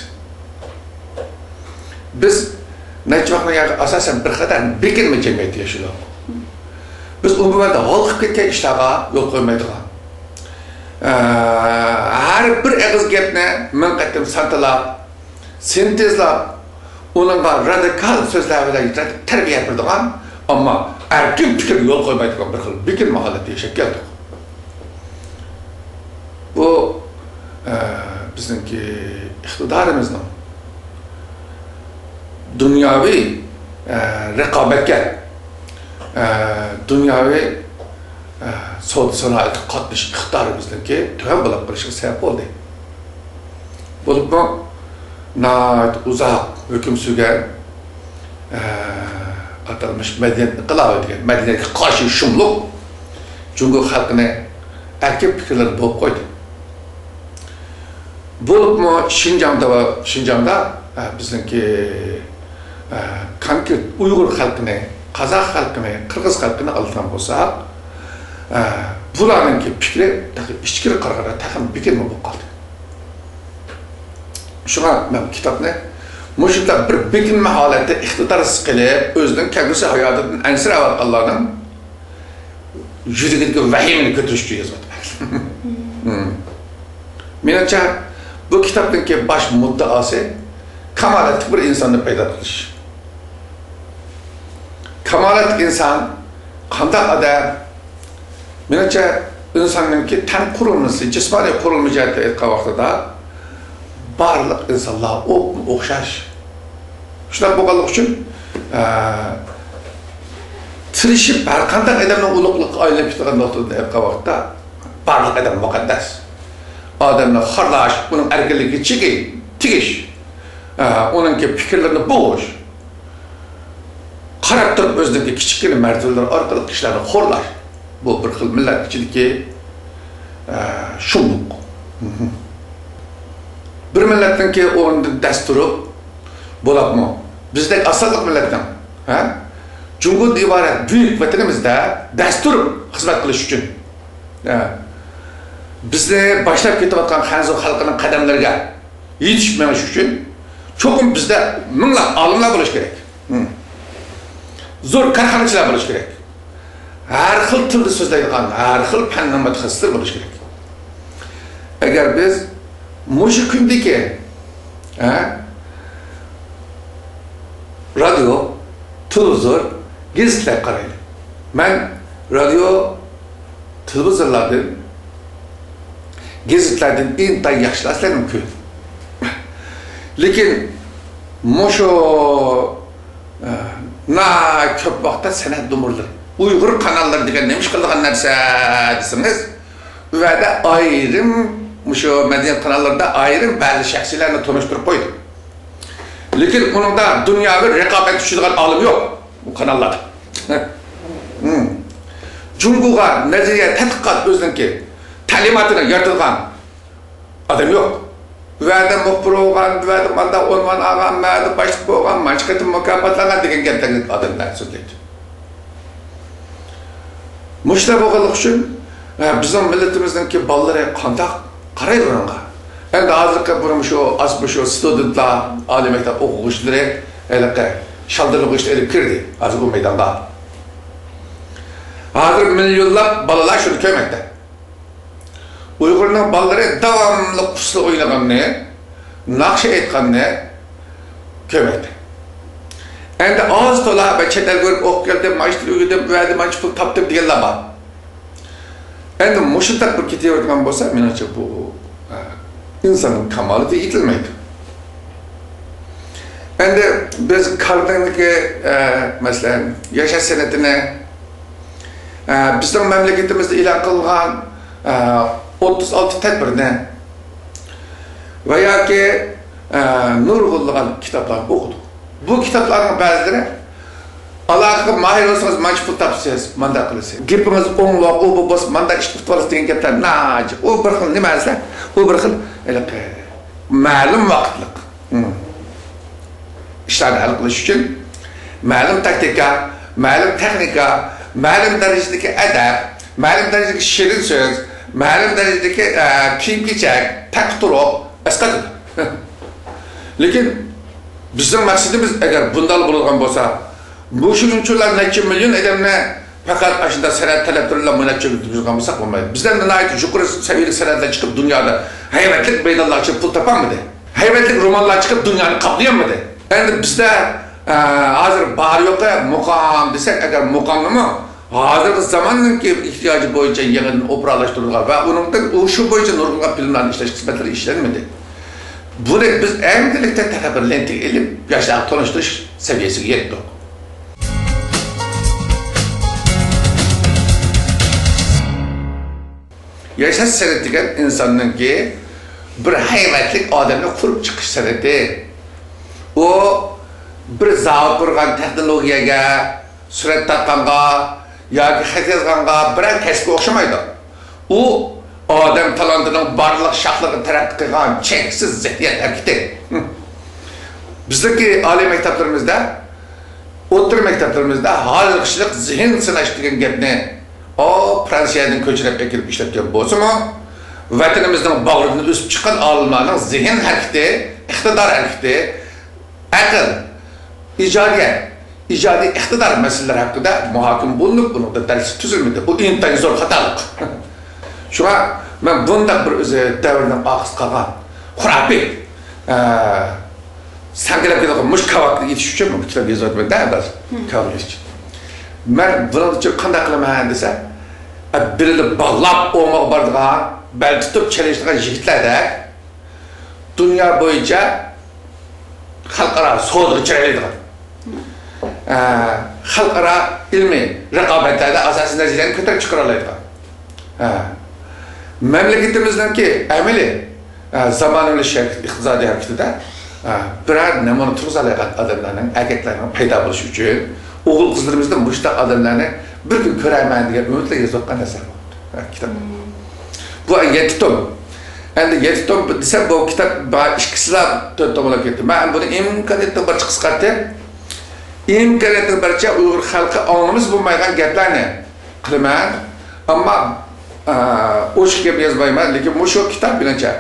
بىز نەچچە ۋاقىتتىن بۇيان ئاساسەن بىر قەدەر بېكىنمە جەمئىيەتتە ياشىدۇق. بىز ئومۇمەن ھالقىپ كەتكەن ئىشلارغا يول قويمايدىغان، ئە، ھەر بىر ئېغىز گەپنى مىڭ قېتىم سانتىلاپ، سىنتېزلاپ، ئۇنىڭغا رادىكال سۆزلەر بىلەن تەربىيە بېرىدىغان، ئەمما ئەركىن پىكىرگە يول قويمايدىغان بىر خىل بېكىنمە ھالەتتە ياشاپ كەلدۇق. بۇ، ئە، بىزنىڭكى ئىقتىدارىمىزنىڭ دۇنياۋى، ئە، رىقابەتكە، ئە، دۇنياۋى، ئە، سودا سانائەتكە قاتنىشىش ئىقتىدارىمىزنىڭكى تۆۋەن بولۇپ قېلىشىغا سەۋەب بولدى. بولۇپمۇ ناھايىتى ئۇزاق ھۆكۈم سۈرگەن، ئە، ئاتالمىش مەدەنىيەت ئىنقىلابى دېگەن مەدەنىيەتكە قارشى شۇملۇق جۇڭگو خەلقىنى ئەركىن پىكىرلىرىدە بوغۇپ قويدى. بولۇپمۇ شىنجاڭدا، شىنجاڭدا، ئە، بىزنىڭكى، ئە، كونكرېت ئۇيغۇر خەلقىنى، قازاق خەلقىنى، قىرغىز خەلقىنى ئالىدىغان بولساق، ئە، بۇلارنىڭكى پىكرى تېخى ئىچكىرى قارىغاندا تېخىمۇ بېكىنمە بولۇپ قالدى. شۇڭا مەن كىتابنى مۇشۇنداق بىر بېكىنمە ھالەتتە ئىقتىدارسىز قېلىپ، ئۆزىنىڭ كەلگۈسى ھاياتىدىن ئەنسىرەۋاتقانلارنىڭ يۈرىكىدىكى ۋەھىمىنى كۆتۈرۈش ئۈچۈن يازىۋاتىمەن. مېنىڭچە، بۇ كىتابنىڭكى باش مۇددىئاسى كامالەتلىك بىر ئىنساننى پەيدا قىلىش. كامالەتلىك ئىنسان قانداق ئادەم؟ مېنىڭچە، ئىنساننىڭكى تەن قۇرۇلمىسى، جىسمانىي قۇرۇلما جەھەتتىن ئېيتقان ۋاقتىدا بارلىق ئىنسانلار ئوپمۇ ئوخشاش. شۇنداق بولغانلىقى ئۈچۈن، ئە، تىرىشىپ ھەر قانداق ئادەمنىڭ ئۇلۇغلۇققا ئايلىنىپ كېتىدىغان نۇقتىدىن ئېيتقان ۋاقىتتا بارلىق ئادەم مۇقەددەس. ئادەمنى خورلاش، ئۇنىڭ ئەركىنلىكىگە چېكى تېگىش، ئە، ئۇنىڭكى پىكىرلىرىنى بوغۇش، قاراپ تۇرۇپ ئۆزىنىڭكى كىچىككىنە مەرتىۋىلىرى ئارقىلىق كىشىلەرنى خورلاش، بۇ بىر خىل مىللەت ئىچىدىكى، ئە، شۇملۇق. بىر مىللەتنىڭكى ئورنىدىن دەس تۇرۇپ، بولۇپمۇ بىزدەك ئاز سانلىق مىللەتنىڭ، ھە، جۇڭگودىن ئىبارەت بۈيۈك ۋەتىنىمىزدە دەس تۇرۇپ خىزمەت قىلىش ئۈچۈن، ھە، بىزنى باشلاپ كېتىۋاتقان خەنزۇ خەلقىنىڭ قەدەملىرىگە يېتىشىپ مېڭىش ئۈچۈن چوقۇم بىزدە مىڭلاپ ئالىملار بولۇشى كېرەك. ھىم. زور كارخانىچىلار بولۇشى كېرەك. ھەر خىل تىلدا سۆزلەيدىغان، ھەر خىل پەننىڭ مۇتەخەسسىسلىرى بولۇشى كېرەك. ئەگەر بىز مۇشۇ كۈندىكى، ھە، رادىيو، تېلېۋىزور، گېزىتلەرگە قارايلى. مەن رادىيو، تېلېۋىزورلاردىن، گېزىتلەردىن ئىنتايىن ياخشى نەرسىلەرنى كۆردۈم. لېكىن مۇشۇ، ئە، ناھايىتى كۆپ ۋاقىتتا سەنئەت نومۇرلىرى، ئۇيغۇر قاناللىرى دېگەن نېمە ئىش قىلىدىغان نەرسە دېسىڭىز، ئۇ يەردە ئايرىم، مۇشۇ مەدەنىيەت قاناللىرىدا ئايرىم بەزى شەخسىيلەرنى تونۇشتۇرۇپ قويدى. لېكىن ئۇنىڭدا دۇنياۋى رىقابەتكە چۈشىدىغان ئالىم يوق بۇ قاناللاردا. ھىم. جۇڭگوغا نەزەرىيە، تەتقىقات، ئۆزىنىڭكى تەلىماتىنى يارىتىدىغان ئادەم يوق. بۇ يەردە مۇخبىر بولغان، بۇ يەردە ماندا ئۇنۋان ئالغان، مەدە باشلىق بولغان، مانچە قېتىم مۇكاپاتلانغان دېگەن گەپلەرنى ئادەملەر سۆزلەيدۇ. مۇشۇنداق بولغانلىقى ئۈچۈن، ھە، بىزنىڭ مىللىتىمىزنىڭكى بالىلىرى قانداق قارايدۇ بۇنىڭغا؟ ئەمدى ھازىرقى بۇ مۇشۇ، ئاز مۇشۇ ستۇدېنتلار، ئالىي مەكتەپ ئوقۇغۇچىلىرى ھېلىقى شالدىرلىغۇچنى ئېلىپ كىردى ھازىر بۇ مەيدانغا. ھازىر مىليونلاپ بالىلار شۇنى كۆرمەكتە. ئۇيغۇرنىڭ بالىلىرى داۋاملىق ئۇسسۇل ئوينىغاننى، ناخشا ئېيتقاننى كۆرمەكتە. ئەمدى ئاز تولا بىر چەت ئەلگە بېرىپ ئوقۇپ كەلدىم، مانا شۇ تىل ئۆگەندىم، ئۇ يەردە مانچە پۇل تاپتىم دېگەنلەر بار. ئەمدى مۇشۇنداق بىر كېتىۋېرىدىغان بولسا، مېنىڭچە بۇ، ئە، ئىنساننىڭ كامالىتى يېتىلمەيدۇ. ئەمدى بىز كارنىڭكى، ئە، مەسىلەن، ياشاش سەنئىتىنى، ئە، بىزنىڭ مەملىكىتىمىزدە ئېلان قىلىنغان، ئە، ئوتتۇز ئالتە تەدبىرنى ۋە ياكى، ئە، نۇرغۇنلىغان كىتابلارنى ئوقۇدۇق. بۇ كىتابلارنىڭ بەزىلىرى، ئالاقىگە ماھىر بولسىڭىز، مانچە پۇل تاپىسىز، مانداق قىلىسىز. گېپىڭىز ئوڭلۇق، ئۇ بۇ بولسا، مانداق ئىش قىلىپ بولىسىز دېگەن گەپلەر ناھايىتى. ئۇ بىر خىل نېمە دېسە، ئۇ بىر خىل ھېلىقى مەلۇم ۋاقىتلىق، ھىم، ئىشلارنى ھەل قىلىش ئۈچۈن مەلۇم تاكتىكا، مەلۇم تېخنىكا، مەلۇم دەرىجىدىكى ئەدەپ، مەلۇم دەرىجىدىكى شېرىن سۆز، مەلۇم دەرىجىدىكى، ئە، كىيىم-كېچەك، تەپە-تۇرۇق ئەسقاتىدۇ. لېكىن بىزنىڭ مەقسىتىمىز ئەگەر بۇنداق بولىدىغان بولسا، مۇشۇنچىلا نەچچە مىليون ئادەمنى پەقەت ئاشۇنداق سەنئەت تەلەپلىرى بىلەن مۇنەچچە يۈرگۈزگەن بولساق بولمايدۇ. بىزدە ناھايىتى يۇقىرى سەۋىيەلىك سەنئەتلەر چىقىپ دۇنيادا ھەيۋەتلىك مەيدانلارغا چىقىپ پۇل تاپالمىدى. ھەيۋەتلىك رومانلار چىقىپ دۇنيانى قاپلىيالمىدى. ئەمدى بىزدە، ئە، ھازىر بار يوقى مۇقام دېسەك، ئەگەر مۇقامنىمۇ ھازىرقى زاماننىڭكى ئېھتىياجى بويىچە يېڭىدىن ئوپېرالاشتۇرۇلغان ۋە ئۇنىڭدىن ئۇ شۇ بويىچە نۇرغۇنلىغان فىلىملارنى ئىشلەش خىزمەتلىرى ئىشلەنمىدى. بۇنى بىز ئەمدىلىكتە تېخى بىر لېنتىگە ئېلىپ، ياشلارغا تونۇشتۇرۇش سەۋىيەسىگە يەتتۇق. ياشاش سەنئىتى دېگەن ئىنساننىڭكى بىر ھەيۋەتلىك ئادەمنى قۇرۇپ چىقىش سەنئىتى. ئۇ بىر زاۋۇت قۇرغان تېخنولوگىيەگە، سۈرەت تارتقانغا ياكى خەت يازغانغا بىرەر كەسىپكە ئوخشىمايدۇ. ئۇ ئادەم تالانتىنىڭ بارلىق شاخلىرىغا تەرەققىي قىلغان چەكسىز زېھنىيەت ھەرىكىتى. بىزنىڭكى ئالىي مەكتەپلىرىمىزدە، ئوتتۇرا مەكتەپلىرىمىزدە ھالقىشلىق زېھىن سىناش دېگەن گەپنى ئۇ فرانسىيەدىن كۆچۈرۈپ ئەكېلىپ ئىشلەتكەن بولسىمۇ، ۋەتىنىمىزنىڭ باغرىدىن ئۆسۈپ چىققان ئالىملارنىڭ زېھىن ھەرىكىتى، ئىقتىدار ھەرىكىتى، ئەقىل، ئىجادىيەت، ئىجادىي ئىقتىدار مەسىلىلىرى ھەققىدە مۇھاكىمە بولۇنۇپ، بۇنىڭدا دەرسلىك تۈزۈلمىدى. بۇ ئىنتايىن زور خاتالىق. شۇڭا مەن بۇنداق بىر ئۆزى دەۋرنىڭ ئارقىسىدا قالغان خۇراپىي، ئە، سەنگىلەپ كېتىدىغان مۇشۇ كاۋاكنى ئېيتىش ئۈچۈن بۇ كىتاب يېزىۋاتىمەن-دە، ھازىر. كاۋاك ئېيتىش. مەن بۇنىڭ ئۈچۈن قانداق قىلىمەن دېسە، بېلىنى باغلاپ ئوڭىغا بارىدىغان، بەل تۇتۇپ چېلىشىدىغان يىگىتلەردەك دۇنيا بويىچە خەلقئارا سودىغا چىرايلىدىغان، ئە، خەلقئارا ئىلمىي رىقابەتلەردە ئاساسىي نەتىجىلەرنى كۆتۈرۈپ چىقىرالايدىغان، ئە، مەملىكىتىمىزنىڭكى ئەمەلىي، ئە، زامانىۋىلىشىش ئىقتىسادىي ھەرىكىتىدە، ئە، بىرەر نەمۇنە تۇرغۇزالايدىغان ئادەملەرنىڭ، ئەركەكلەرنىڭ پەيدا بولۇشى ئۈچۈن ئوغۇل-قىزلىرىمىزدىن مۇشۇنداق ئادەملەرنى بىر كۈن كۆرەرمەن دېگەن ئۈمىد بىلەن يېزىۋاتقان نەرسە بۇ، ئە، كىتاب. بۇ يەتتە توم. ئەمدى يەتتە توم دېسەم، بۇ كىتاب بار ئىككىسىلا تۆت توم بولۇپ كەتتى. مەن بۇنى ئىمكانىيەتنىڭ بارىچە قىسقارتىپ، ئىمكانىيەتنىڭ بارىچە ئۇيغۇر خەلقى ئاڭلىمىسا بولمايدىغان گەپلەرنى قىلىمەن. ئەمما، ئە، ئوچۇق گەپ يازمايمەن، لېكىن مۇشۇ كىتاب بىلەنچە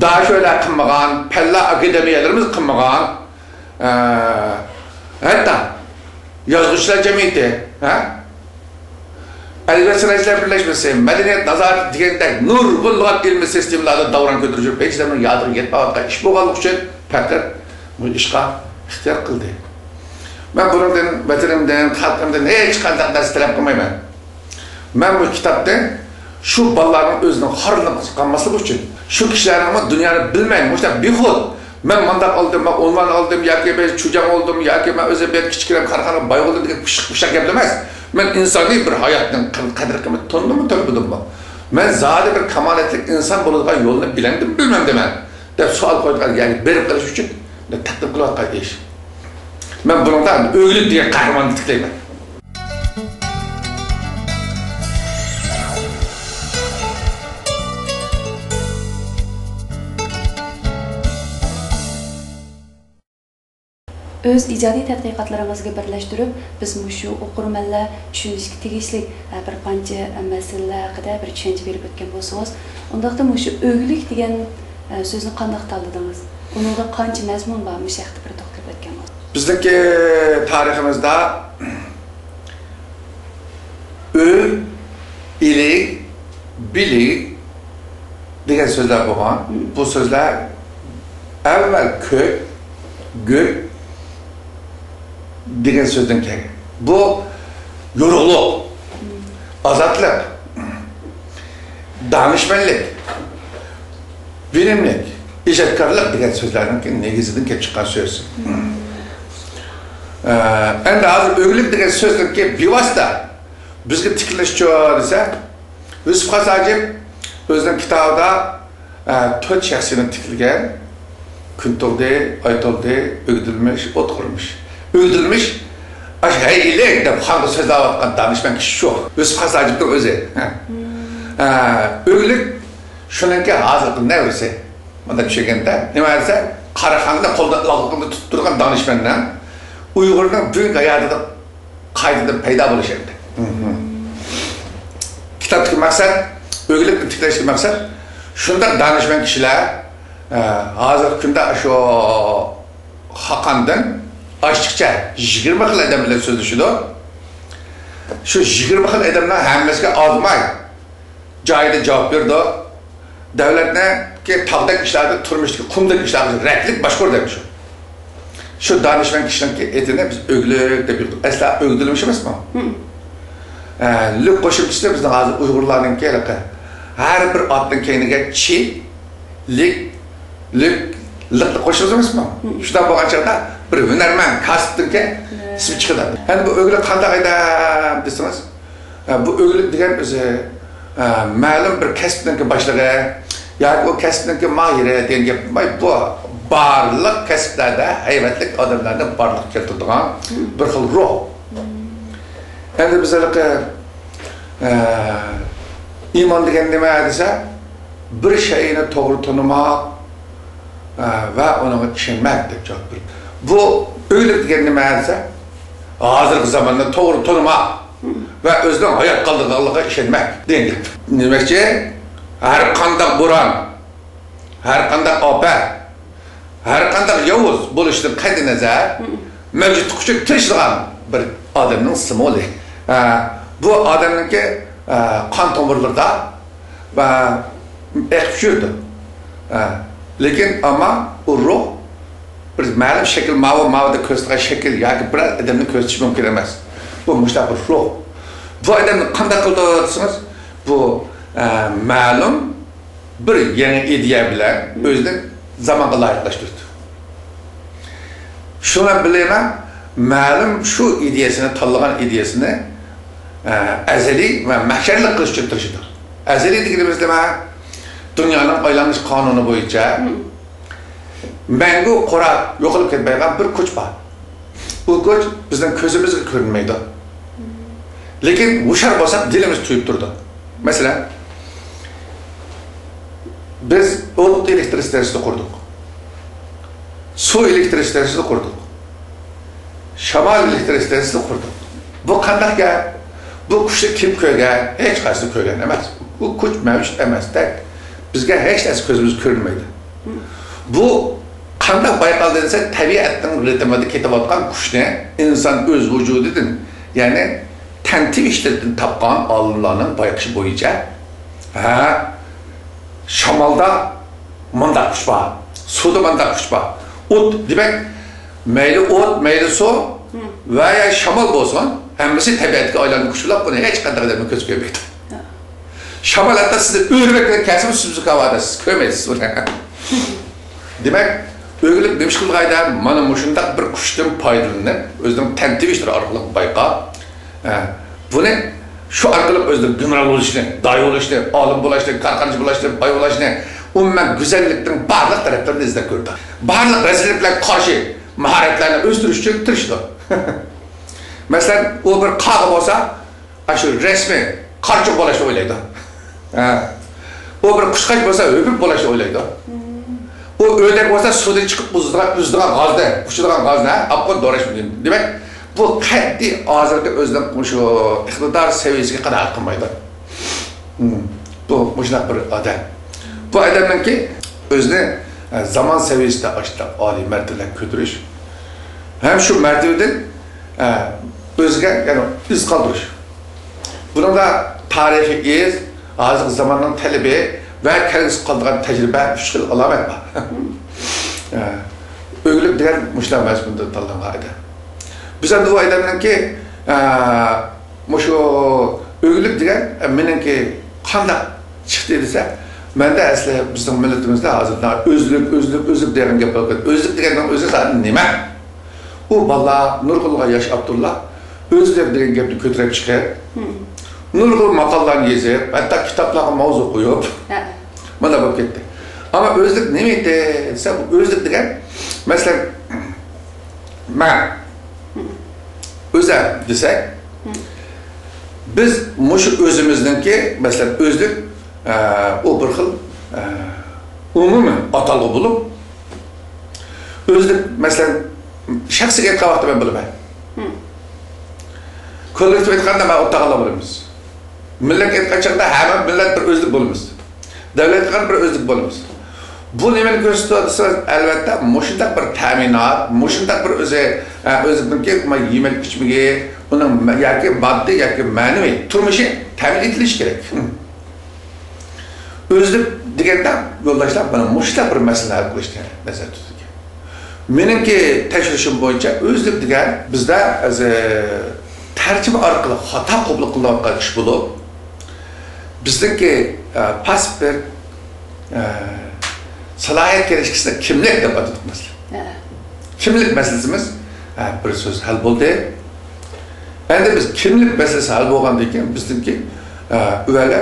داشۆلە قىلمىغان، پەنلەر ئاكادېمىيەلىرىمىز قىلمىغان، ئە، ھەتتا يازغۇچىلار جەمئىيىتى، ھە؟ ئەدەبىيات سارايچىلار بىرلەشمىسى، مەدەنىيەت نازارىتى دېگەندەك نۇرغۇنلىغان ئىلمىي سىستېمىلاردا داۋراڭ كۆتۈرۈپ يۈرۈپ، ھېچ ئادەمنىڭ يادىغا يەتمەيۋاتقان ئىش بولغانلىقى ئۈچۈن پەقەت بۇ ئىشقا ئىختىيار قىلدى. مەن بۇنىڭدىن، ۋەتىنىمدىن، خەلقىمدىن ھېچقانداق نەرسە تەلەپ قىلمايمەن. مەن بۇ كىتابتىن شۇ بالىلارنىڭ ئۆزىنىڭ خارلىنىپ قالماسلىقى ئۈچۈن، شۇ كىشىلەرنىڭمۇ دۇنيانى بىلمەي، مۇشۇنداق بىخۇد، مەن مۇنداق ئالدىم، مەن ئۇنۋان ئالدىم ياكى مەن چۈجاڭ ئالدىم ياكى مەن ئۆزۈم بىر كىچىككىنە كارخانىغا باي بولدۇم دېگەن پۇششاق، پۇششاق گەپلەر ئەمەس. مەن ئىنسانىي بىر ھاياتنىڭ قىل-، قەدىر-قىممىتى تونۇدۇممۇ، تونۇمىدىممۇ؟ مەن زادى بىر كامالەتلىك ئىنسان بولىدىغان يولنى بىلەمدىمۇ، بىلمەمدىمەن دەپ سوئال قويىدىغان يەرگە بېرىپ قېلىش ئۈچۈن تەقدىم قىلىۋاتقان ئىش. مەن بۇنىڭدا ئۆگلۈك دېگەن قەھرىماننى تىكلەيمەن. ئۆز ئىجادىي تەتقىقاتلىرىڭىزگە بىرلەشتۈرۈپ، بىز مۇشۇ ئوقۇرمەنلەر چۈشىنىشكە تېگىشلىك، ئە، بىر قانچە، ئە، مەسىلىلەر ھەققىدە بىر چۈشەنچە بېرىپ ئۆتكەن بولسىڭىز، ئۇنداقتا مۇشۇ ئۆگلۈك دېگەن، ئە، سۆزنى قانداق تاللىدىڭىز؟ ئۇنىڭدا قانچە مەزمۇن بار؟ مۇشۇ ھەقتە بىر توختىلىپ ئۆتكەن بولسىڭىز. بىزنىڭكى تارىخىمىزدا ئۆ، ئىلى، بىلى دېگەن سۆزلەر بولغان. بۇ سۆزلەر ئەۋۋەل كۆك، گۆك دېگەن سۆزدىن كەلگەن. بۇ يورۇقلۇق، ئازادلىق، دانىشمەنلىك، بىلىملىك، ئىجادكارلىق دېگەن سۆزلەرنىڭكى نېگىزىدىن كېلىپ چىققان سۆز. ئە، ئەمدى ھازىر ئۆگلۈك دېگەن سۆزنىڭكى بىۋاسىتە بىزگە تىكلىنىشىچۇ دېسە، يۈسۈپ خاس ھاجىپ ئۆزىنىڭ كىتابىدا، ئە، تۆت شەخسىينى تىكلىگەن. كۈن تۇغدى، ئاي تولدى، ئۆگدۈلمىش، ئوت قۇرمۇش. ئۆگدۈلمىش، ئاشۇ ھەي ئىلى دەپ خانغا سۆزلەۋاتقان دانىشمەن كىشى شۇ. يۈسۈپ خاس ھاجىپنىڭ ئۆزى. ھە. ئە، ئۆگلۈك شۇنىڭكى ھازىرقى نەۋرىسى. مۇنداق چۈشەنگەندە، نېمە دېسە، قاراخاننى قولدا، قولىدا تۇتۇپ تۇرغان دانىشمەننىڭ ئۇيغۇرنىڭ بۈگۈنكى ھاياتىدا قايتىدىن پەيدا بولۇشى ئىدى. كىتابتىكى مەقسەت، ئۆگلۈكنى تىكلەشتىكى مەقسەت، شۇنداق دانىشمەن كىشىلەر، ئە، ھازىرقى كۈندە شۇ خاقاندىن ئاشلىقچە يىگىرمە خىل ئادەم بىلەن سۆزلىشىدۇ. شۇ يىگىرمە خىل ئادەمنىڭ ھەممىسىگە ئازماي جايىدا جاۋاب بېرىدۇ. دۆلەتنىڭكى تاغدەك ئىشلاردا، تۇرمۇشتىكى قۇمدەك ئىشلارغا رەتلىك باشقۇرىدۇ شۇ. شۇ دانىشمەن كىشىنىڭكى ئېتىنى بىز ئۆگلۈك دەپ يۈردۇق. ئەسلى ئۆگدۈلمىش ئەمەسمۇ؟ ھە، لۈك قوشۇمچىسى بىزنىڭ ھازىر ئۇيغۇرلارنىڭكى ھېلىقى ھەر بىر ئاتنىڭ كەينىگە چى، لىك، لۈك، لىقنى قوشىمىز ئەمەسمۇ؟ شۇنداق بولغان چاغدا بىر ھۈنەرمەن، كاسىپتىنكى ئىسمى چىقىدۇ. ئەمدى بۇ ئۆگلۈك قانداق ئادەم دېسىڭىز، ئە، بۇ ئۆگلۈك دېگەن ئۆزى، ئە، مەلۇم بىر كەسىپنىڭكى باشلىقى ياكى ئۇ كەسىپنىڭكى ماھىرى دېگەن گەپ بولماي، بۇ بارلىق كەسىپلەردە ھەيۋەتلىك ئادەملەرنى بارلىققا كەلتۈرىدىغان بىر خىل روھ. ئەمدى بىز ھېلىقى، ئە، ئىمان دېگەن نېمە دېسە، بىر شەيئىنى توغرا تونۇماق، ئە، ۋە ئۇنىڭغا ئىشەنمەك دەپ جاۋاب بېرىدۇ. بۇ ئۆگلۈك دېگەن نېمە دېسە، ھازىرقى زاماننى توغرا تونۇماق ۋە ئۆزىنىڭ ھايات قالىدىغانلىقىغا ئىشەنمەك دېگەن گەپ. دېمەكچى، ھەر قانداق بوران، ھەر قانداق ئاپەت، ھەر قانداق ياۋۇز بولۇشىدىن قەتئىينەزەر، مەۋجۇتلۇق ئۈچۈن تىرىشىدىغان بىر ئادەمنىڭ سىمۋولى. ئە، بۇ ئادەمنىڭكى، ئە، قان تومۇرلىرىدا ۋە ئېقىپ يۈرىدۇ. ھە، لېكىن ئەمما ئۇ روھ بىر مەلۇم شەكىل، ماۋۇ، ماۋۇ دەپ كۆرسىتىدىغان شەكىل ياكى بىرەر ئادەمنى كۆرسىتىشى مۇمكىن ئەمەس. بۇ مۇشۇنداق بىر روھ. بۇ ئادەمنى قانداق قىلىدۇ دېسىڭىز، بۇ، ئە، مەلۇم بىر يېڭى ئىدىيە بىلەن ئۆزىنى زامانغا لايىقلاشتۇرىدۇ. شۇنىڭ بىلەن بىللە، مەلۇم شۇ ئىدىيەسىنى، تاللىغان ئىدىيەسىنى، ئە، ئەزەلىي ۋە مەھشەرلىك قىلىش ئۈچۈن تىرىشىدۇ. ئەزەلىي دېگىنىمىز نېمە؟ دۇنيانىڭ ئايلانغان قانۇنى بويىچە مەڭگۈ قۇراپ يوقىلىپ كەتمەيدىغان بىر كۈچ بار. بۇ كۈچ بىزنىڭ كۆزىمىزگە كۆرۈنمەيدۇ. لېكىن ھوشيار بولساق، دىلىمىز تۇيۇپ تۇرىدۇ. مەسىلەن، بىز ئوت ئېلېكتر ئىستانسىسىنى قۇردۇق. سۇ ئېلېكتر ئىستانسىسىنى قۇردۇق. شامال ئېلېكتر ئىستانسىسىنى قۇردۇق. بۇ قانداق گەپ؟ بۇ كۈچنى كىم كۆرگەن؟ ھېچقايسى كۆرگەن ئەمەس. بۇ كۈچ مەۋجۇت ئەمەس. تەك بىزگە ھېچ نەرسە كۆزىمىزگە كۆرۈنمەيدۇ. بۇ قانداق بايقالدى دېسە، تەبىئەتنىڭ رىتىمىدا كېتىۋاتقان كۈچنى ئىنسان ئۆز ۋۇجۇدىدىن، يەنى تەن تىۋىشلىرىدىن تاپقان ئالىملارنىڭ بايقىشى بويىچە، ھە، شامالدا مۇنداق كۈچ بار، سۇدا مۇنداق كۈچ بار. ئوت، دېمەك، مەيلى ئوت، مەيلى سۇ ۋە يا شامال بولسۇن، ھەممىسى تەبىئەتكە ئايلانغان كۈچ بولۇپ، بۇنى ھېچقانداق ئادەم كۆز كۆرمەيدۇ. شامال ھەتتا سىزنى ئۆرۈپ كەلسىمۇ، سىز كەۋادە، سىز كۆرمەيسىز ئۇنى. دېمەك، ئۆگىنىپ نېمە ئىش قىلغايدا، مانا مۇشۇنداق بىر كۈچتىن پايدىلىنىپ، ئۆزىنىڭ تەن تىۋىشلىرى ئارقىلىق بايقاپ، ھە، بۇنى شۇ ئارقىلىق ئۆزىنىڭ گۇمرانلىشىنى، داھىي بولۇشنى، ئالىم بولۇشنى، كارخانىچى بولۇشنى، باي بولۇشنى، ئومۇمەن گۈزەللىكنىڭ بارلىق تەرەپلىرىنى ئىزدەپ كۆرىدۇ. بارلىق رەزىللىكلەرگە قارشى ماھارەتلەرنى ئۆستۈرۈش ئۈچۈن تىرىشىدۇ. مەسىلەن، ئۇ بىر قاغا بولسا، ئاشۇ رەسمىي قارچۇق بولۇشنى ئويلايدۇ. ھە. ئۇ بىر قۇشقاچ بولسا، ھۆپۈپ بولۇشنى ئويلايدۇ. ئۇ ئۆردەك بولسا، سۇدىن چىقىپ ئۇزىدىغان، ئۈزىدىغان غازنى، ئۇچىدىغان غازنى، ھە، ئاپقۇن دوراش مۇمكىن. دېمەك، بۇ قەتئىي ھازىرقى ئۆزىنىڭ شۇ ئىقتىدار سەۋىيەسىگە قانائەت قىلمايدۇ. ھىم. بۇ مۇشۇنداق بىر ئادەم. بۇ ئادەمنىڭكى ئۆزىنى، ئە، زامان سەۋىيەسىدە ئاشۇنداق ئالىي مەرتىۋىلەرگە كۆتۈرۈش ھەم شۇ مەرتىۋىدىن، ئە، ئۆزىگە، يەنى ئىز قالدۇرۇش. بۇنىڭدا تارىخىي ئىز، ھازىرقى زاماننىڭ تەلىپى ۋە كەلگۈسىگە قالىدىغان تەجرىبە، ئۈچ خىل ئالامەت بار. ئە، ئۆگلۈك دېگەن مۇشۇنداق مەزمۇندا تاللانغان ئادەم. بىز ئەمدى بۇ ئادەمنىڭكى، ئە، مۇشۇ ئۆگلۈك دېگەن، ئە، مېنىڭكى قانداق چىقتى دېسە، مەندە ئەسلى بىزنىڭ مىللىتىمىزدە ھازىر ئۆزلۈك، ئۆزلۈك، ئۆزلۈك دېگەن گەپ بولۇپ كەتتى. ئۆزلۈك دېگەننىڭ ئۆزى زادى نېمە؟ ئۇ بالىلار، نۇرغۇنلىغان ياش ئاپتورلار ئۆزلۈك دېگەن گەپنى كۆتۈرۈپ چىقىپ، نۇرغۇن ماقالىلارنى يېزىپ، ھەتتا كىتابلارغا ماۋزۇ قويۇپ، مانا بولۇپ كەتتى. ئەمما ئۆزلۈك نېمە ئىدى دېسە، بۇ ئۆزلۈك دېگەن، مەسىلەن، مەن، ئۆزەم دېسەك، بىز مۇشۇ ئۆزىمىزنىڭكى، مەسىلەن، ئۆزلۈك، ئە، ئۇ بىر خىل، ئە، ئومۇمىي ئاتالغۇ بولۇپ، ئۆزلۈك، مەسىلەن، شەخسىي ئېيتقان ۋاقىتتا مەن بولىمەن. كوللېكتىپ ئېيتقاندا مەن ئوتتاغانلار بولىمىز. مىللەت ئېيتقان چاغدا ھەممە مىللەت بىر ئۆزلۈك بولىمىز. دۆلەت قىلغان بىر ئۆزلۈك بولىمىز. بۇ نېمىنى كۆرسىتىدۇ دېسىڭىز، ئەلۋەتتە، مۇشۇنداق بىر تەمىنات، مۇشۇنداق بىر ئۆزى، ئە، ئۆزىنىڭكى يېمەك ئىچمىكى، ئۇنىڭ مە-، ياكى ماددىي ياكى مەنىۋى تۇرمۇشى تەمىن ئېتىلىشى كېرەك. ئۆزلۈك دېگەندە، يولداشلار، مانا مۇشۇنداق بىر مەسىلىنى ھەل قىلىشنى نەزەردە تۇتىدىكەن. مېنىڭكى تەكشۈرۈشۈم بويىچە، ئۆزلۈك دېگەن بىزدە، ئە، تەرجىمە ئارقىلىق خاتا قوبۇل قىلىنىۋاتقان ئىش بولۇپ، بىزنىڭكى، ئە، پاسسىپ، ئە، سالاھىيەت كېلىشكىسىنى كىملىك دەپ ئاتىدۇق مەسىلەن. ھە. كىملىك مەسىلىسىمىز، ئە، بىر سۆز ھەل بولدى. ئەمدى بىز كىملىك مەسىلىسى ھەل بولغاندىن كېيىن بىزنىڭكى، ئە، ئۆۋەگە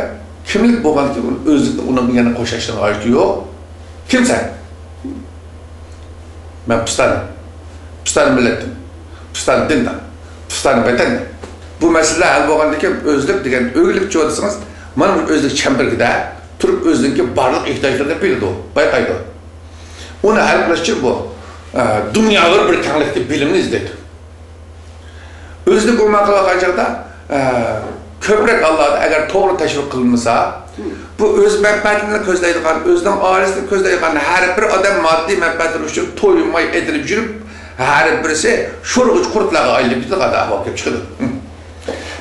كىملىك بولغاندىن كېيىن ئۆزلۈكنى ئۇنىڭ يەنە قوشاشنىڭ ھاجىتى يوق. كىمسەن؟ مەن پۇستانى، پۇستانى مىللەتتىن، پۇستانى دىندىن، پۇستانى ۋەتەندىن. بۇ مەسىلىلەر ھەل بولغاندىن كېيىن ئۆزلۈك دېگەن ئۆگلۈك چۇ دېسىڭىز، مانا مۇشۇ ئۆزلۈك چەمبىرىكىدە تۇرۇپ ئۆزىنىڭكى بارلىق ئېھتىياجلىرىنى بىلىدۇ، بايقايدۇ. ئۇنى ھەل قىلىش ئۈچۈن بۇ، ئە، دۇنياۋى بىر كەڭلىكتە بىلىمنى ئىزدەيدۇ. ئۆزىنى گۇمان قىلىۋاتقان چاغدا، ئە، كۆپرەك ھاللاردا ئەگەر توغرا تەشۋىق قىلىنمىسا، بۇ ئۆز مەنپەئەتىنى كۆزلەيدىغان، ئۆزىنىڭ ئائىلىسىنى كۆزلەيدىغان ھەر بىر ئادەم ماددىي مەنپەئەتلىرى ئۈچۈن تويۇنماي ئېتىلىپ يۈرۈپ، ھەر بىرسى شورىغۇچ قۇرتلارغا ئايلىنىپ كېتىدىغان ئەھۋال كېلىپ چىقىدۇ.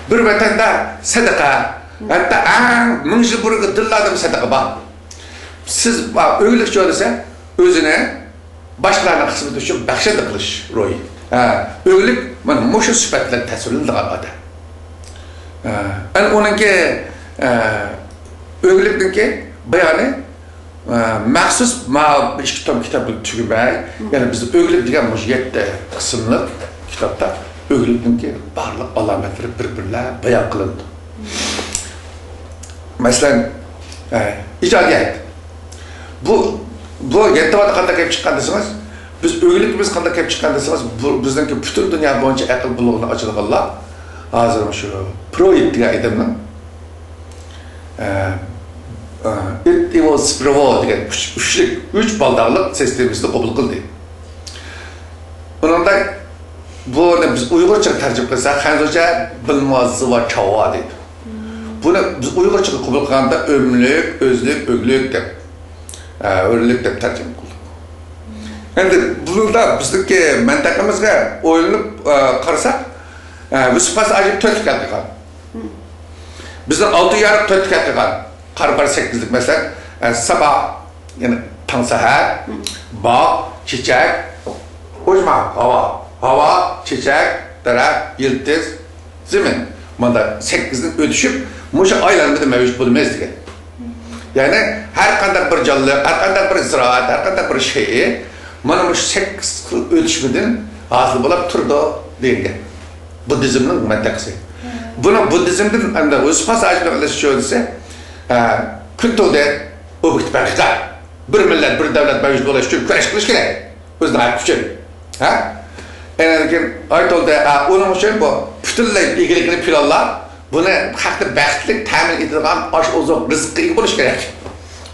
بىر ۋەتەندە سەدىقە، ھەتتا ئەڭ مىڭ يىل بۇرۇنقى دىنلاردىمۇ سەدىقە بار. سىز، ئا، ئۆگلۈكچى دېسە، ئۆزىنى باشقىلارنىڭ خىزمىتى ئۈچۈن بەخشەندە قىلىش روھى. ھە، ئۆگلۈك مانا مۇشۇ سۈپەت بىلەن تەسۋىرلىنىدىغان ئادەم. ھە، ئەنە ئۇنىڭكى، ئە، ئۆگلۈكنىڭكى بايانى، ئە، مەخسۇس ما ئىككى توم كىتاب بىلەن تۈگىمەي، يەنى بىز ئۆگلۈك دېگەن مۇشۇ يەتتە قىسىملىق كىتابتا ئۆگلۈكنىڭكى بارلىق ئالامەتلىرى بىر-بىرلەپ بايان قىلىنىدۇ. مەسىلەن، ئە، ئىجادىيەت. بۇ، بۇ يەتتە ۋادا قانداق كەپ چىققان دېسىڭىز، بىز ئۆگلۈكىمىز قانداق كەپ چىققان دېسىڭىز، بۇ بىزنىڭكى پۈتۈن دۇنيا بويىچە ئەقىل بۇلۇغىنى ئاچىدىغانلار ھازىر مۇشۇ فرويد دېگەن ئادەمنىڭ، ئە، ئە، ئىت ئېۋول سپرېۋول دېگەن ئۈچ، ئۈچلۈك، ئۈچ بالداقلىق سىستېمىسىنى قوبۇل قىلدى. ئۇنىڭدا بۇنى بىز ئۇيغۇرچىغا تەرجىمە قىلساق، خەنزۇچە بىلماززىۋا چاۋا دەيدۇ. بۇنى بىز ئۇيغۇرچىغا قوبۇل قىلغاندا ئۆملۈك، ئۆزلۈك، ئۆگلۈك دەپ، ئە، ئۆرلۈك دەپ تەرجىمە قىلدۇق. ئەمدى بۇنىڭدا بىزنىڭكى مەنتىقىمىزگە ئويلىنىپ، ئە، قارىساق، ئە، يۈسۈپ خاس ھاجىپ تۆتلۈك ھەل قىلغان. بىزنىڭ ئالتۇن يارۇق تۆتلۈك ھەل قىلغان. قارا بار سەككىزلىك، مەسىلەن، ئە، سابا، يەنى تاڭ سەھەر، باغ، چېچەك، ئوجما، ھاۋا، ھاۋا، چېچەك، دەرەخ، يىلتىز، زېمىن. ماندا سەككىزدىن ئۆتۈشۈپ، مۇشۇ ئايلانمىدا مەۋجۇت بولىمىز دېگەن. يەنى ھەر قانداق بىر جانلىق، ھەر قانداق بىر زىرائەت، ھەر قانداق بىر شەيئى مانا مۇشۇ سەككىز خىل ئۆتۈشمىدىن ھاسىل بولۇپ تۇرىدۇ دېگەن گەپ. بۇددىزمنىڭ مەنتىقىسى. بۇنىڭ بۇددىزمدىن ئەمدى يۈسۈپ خاس ھاجىپنىڭ ئىلىشىچە دېسە، ئە، كۈن تۇغدى، ئوبيېكتىپ ھەقىقەت. بىر مىللەت، بىر دۆلەت مەۋجۇت بولۇش ئۈچۈن كۈرەش قىلىش كېرەك. ئۆزىنىڭ ھەققى ئۈچۈن. ھە؟ ئاندىن كېيىن ئاي تولدى. ھە، ئۇنىڭ ئۈچۈن بۇ پۈتۈنلەي ئىگىلىكنى پىلانلاپ، بۇنى خەقنى بەختلىك تەمىن ئېتىدىغان ئاش-ئوزۇق، رىزىققا ئىگە بولۇش كېرەك.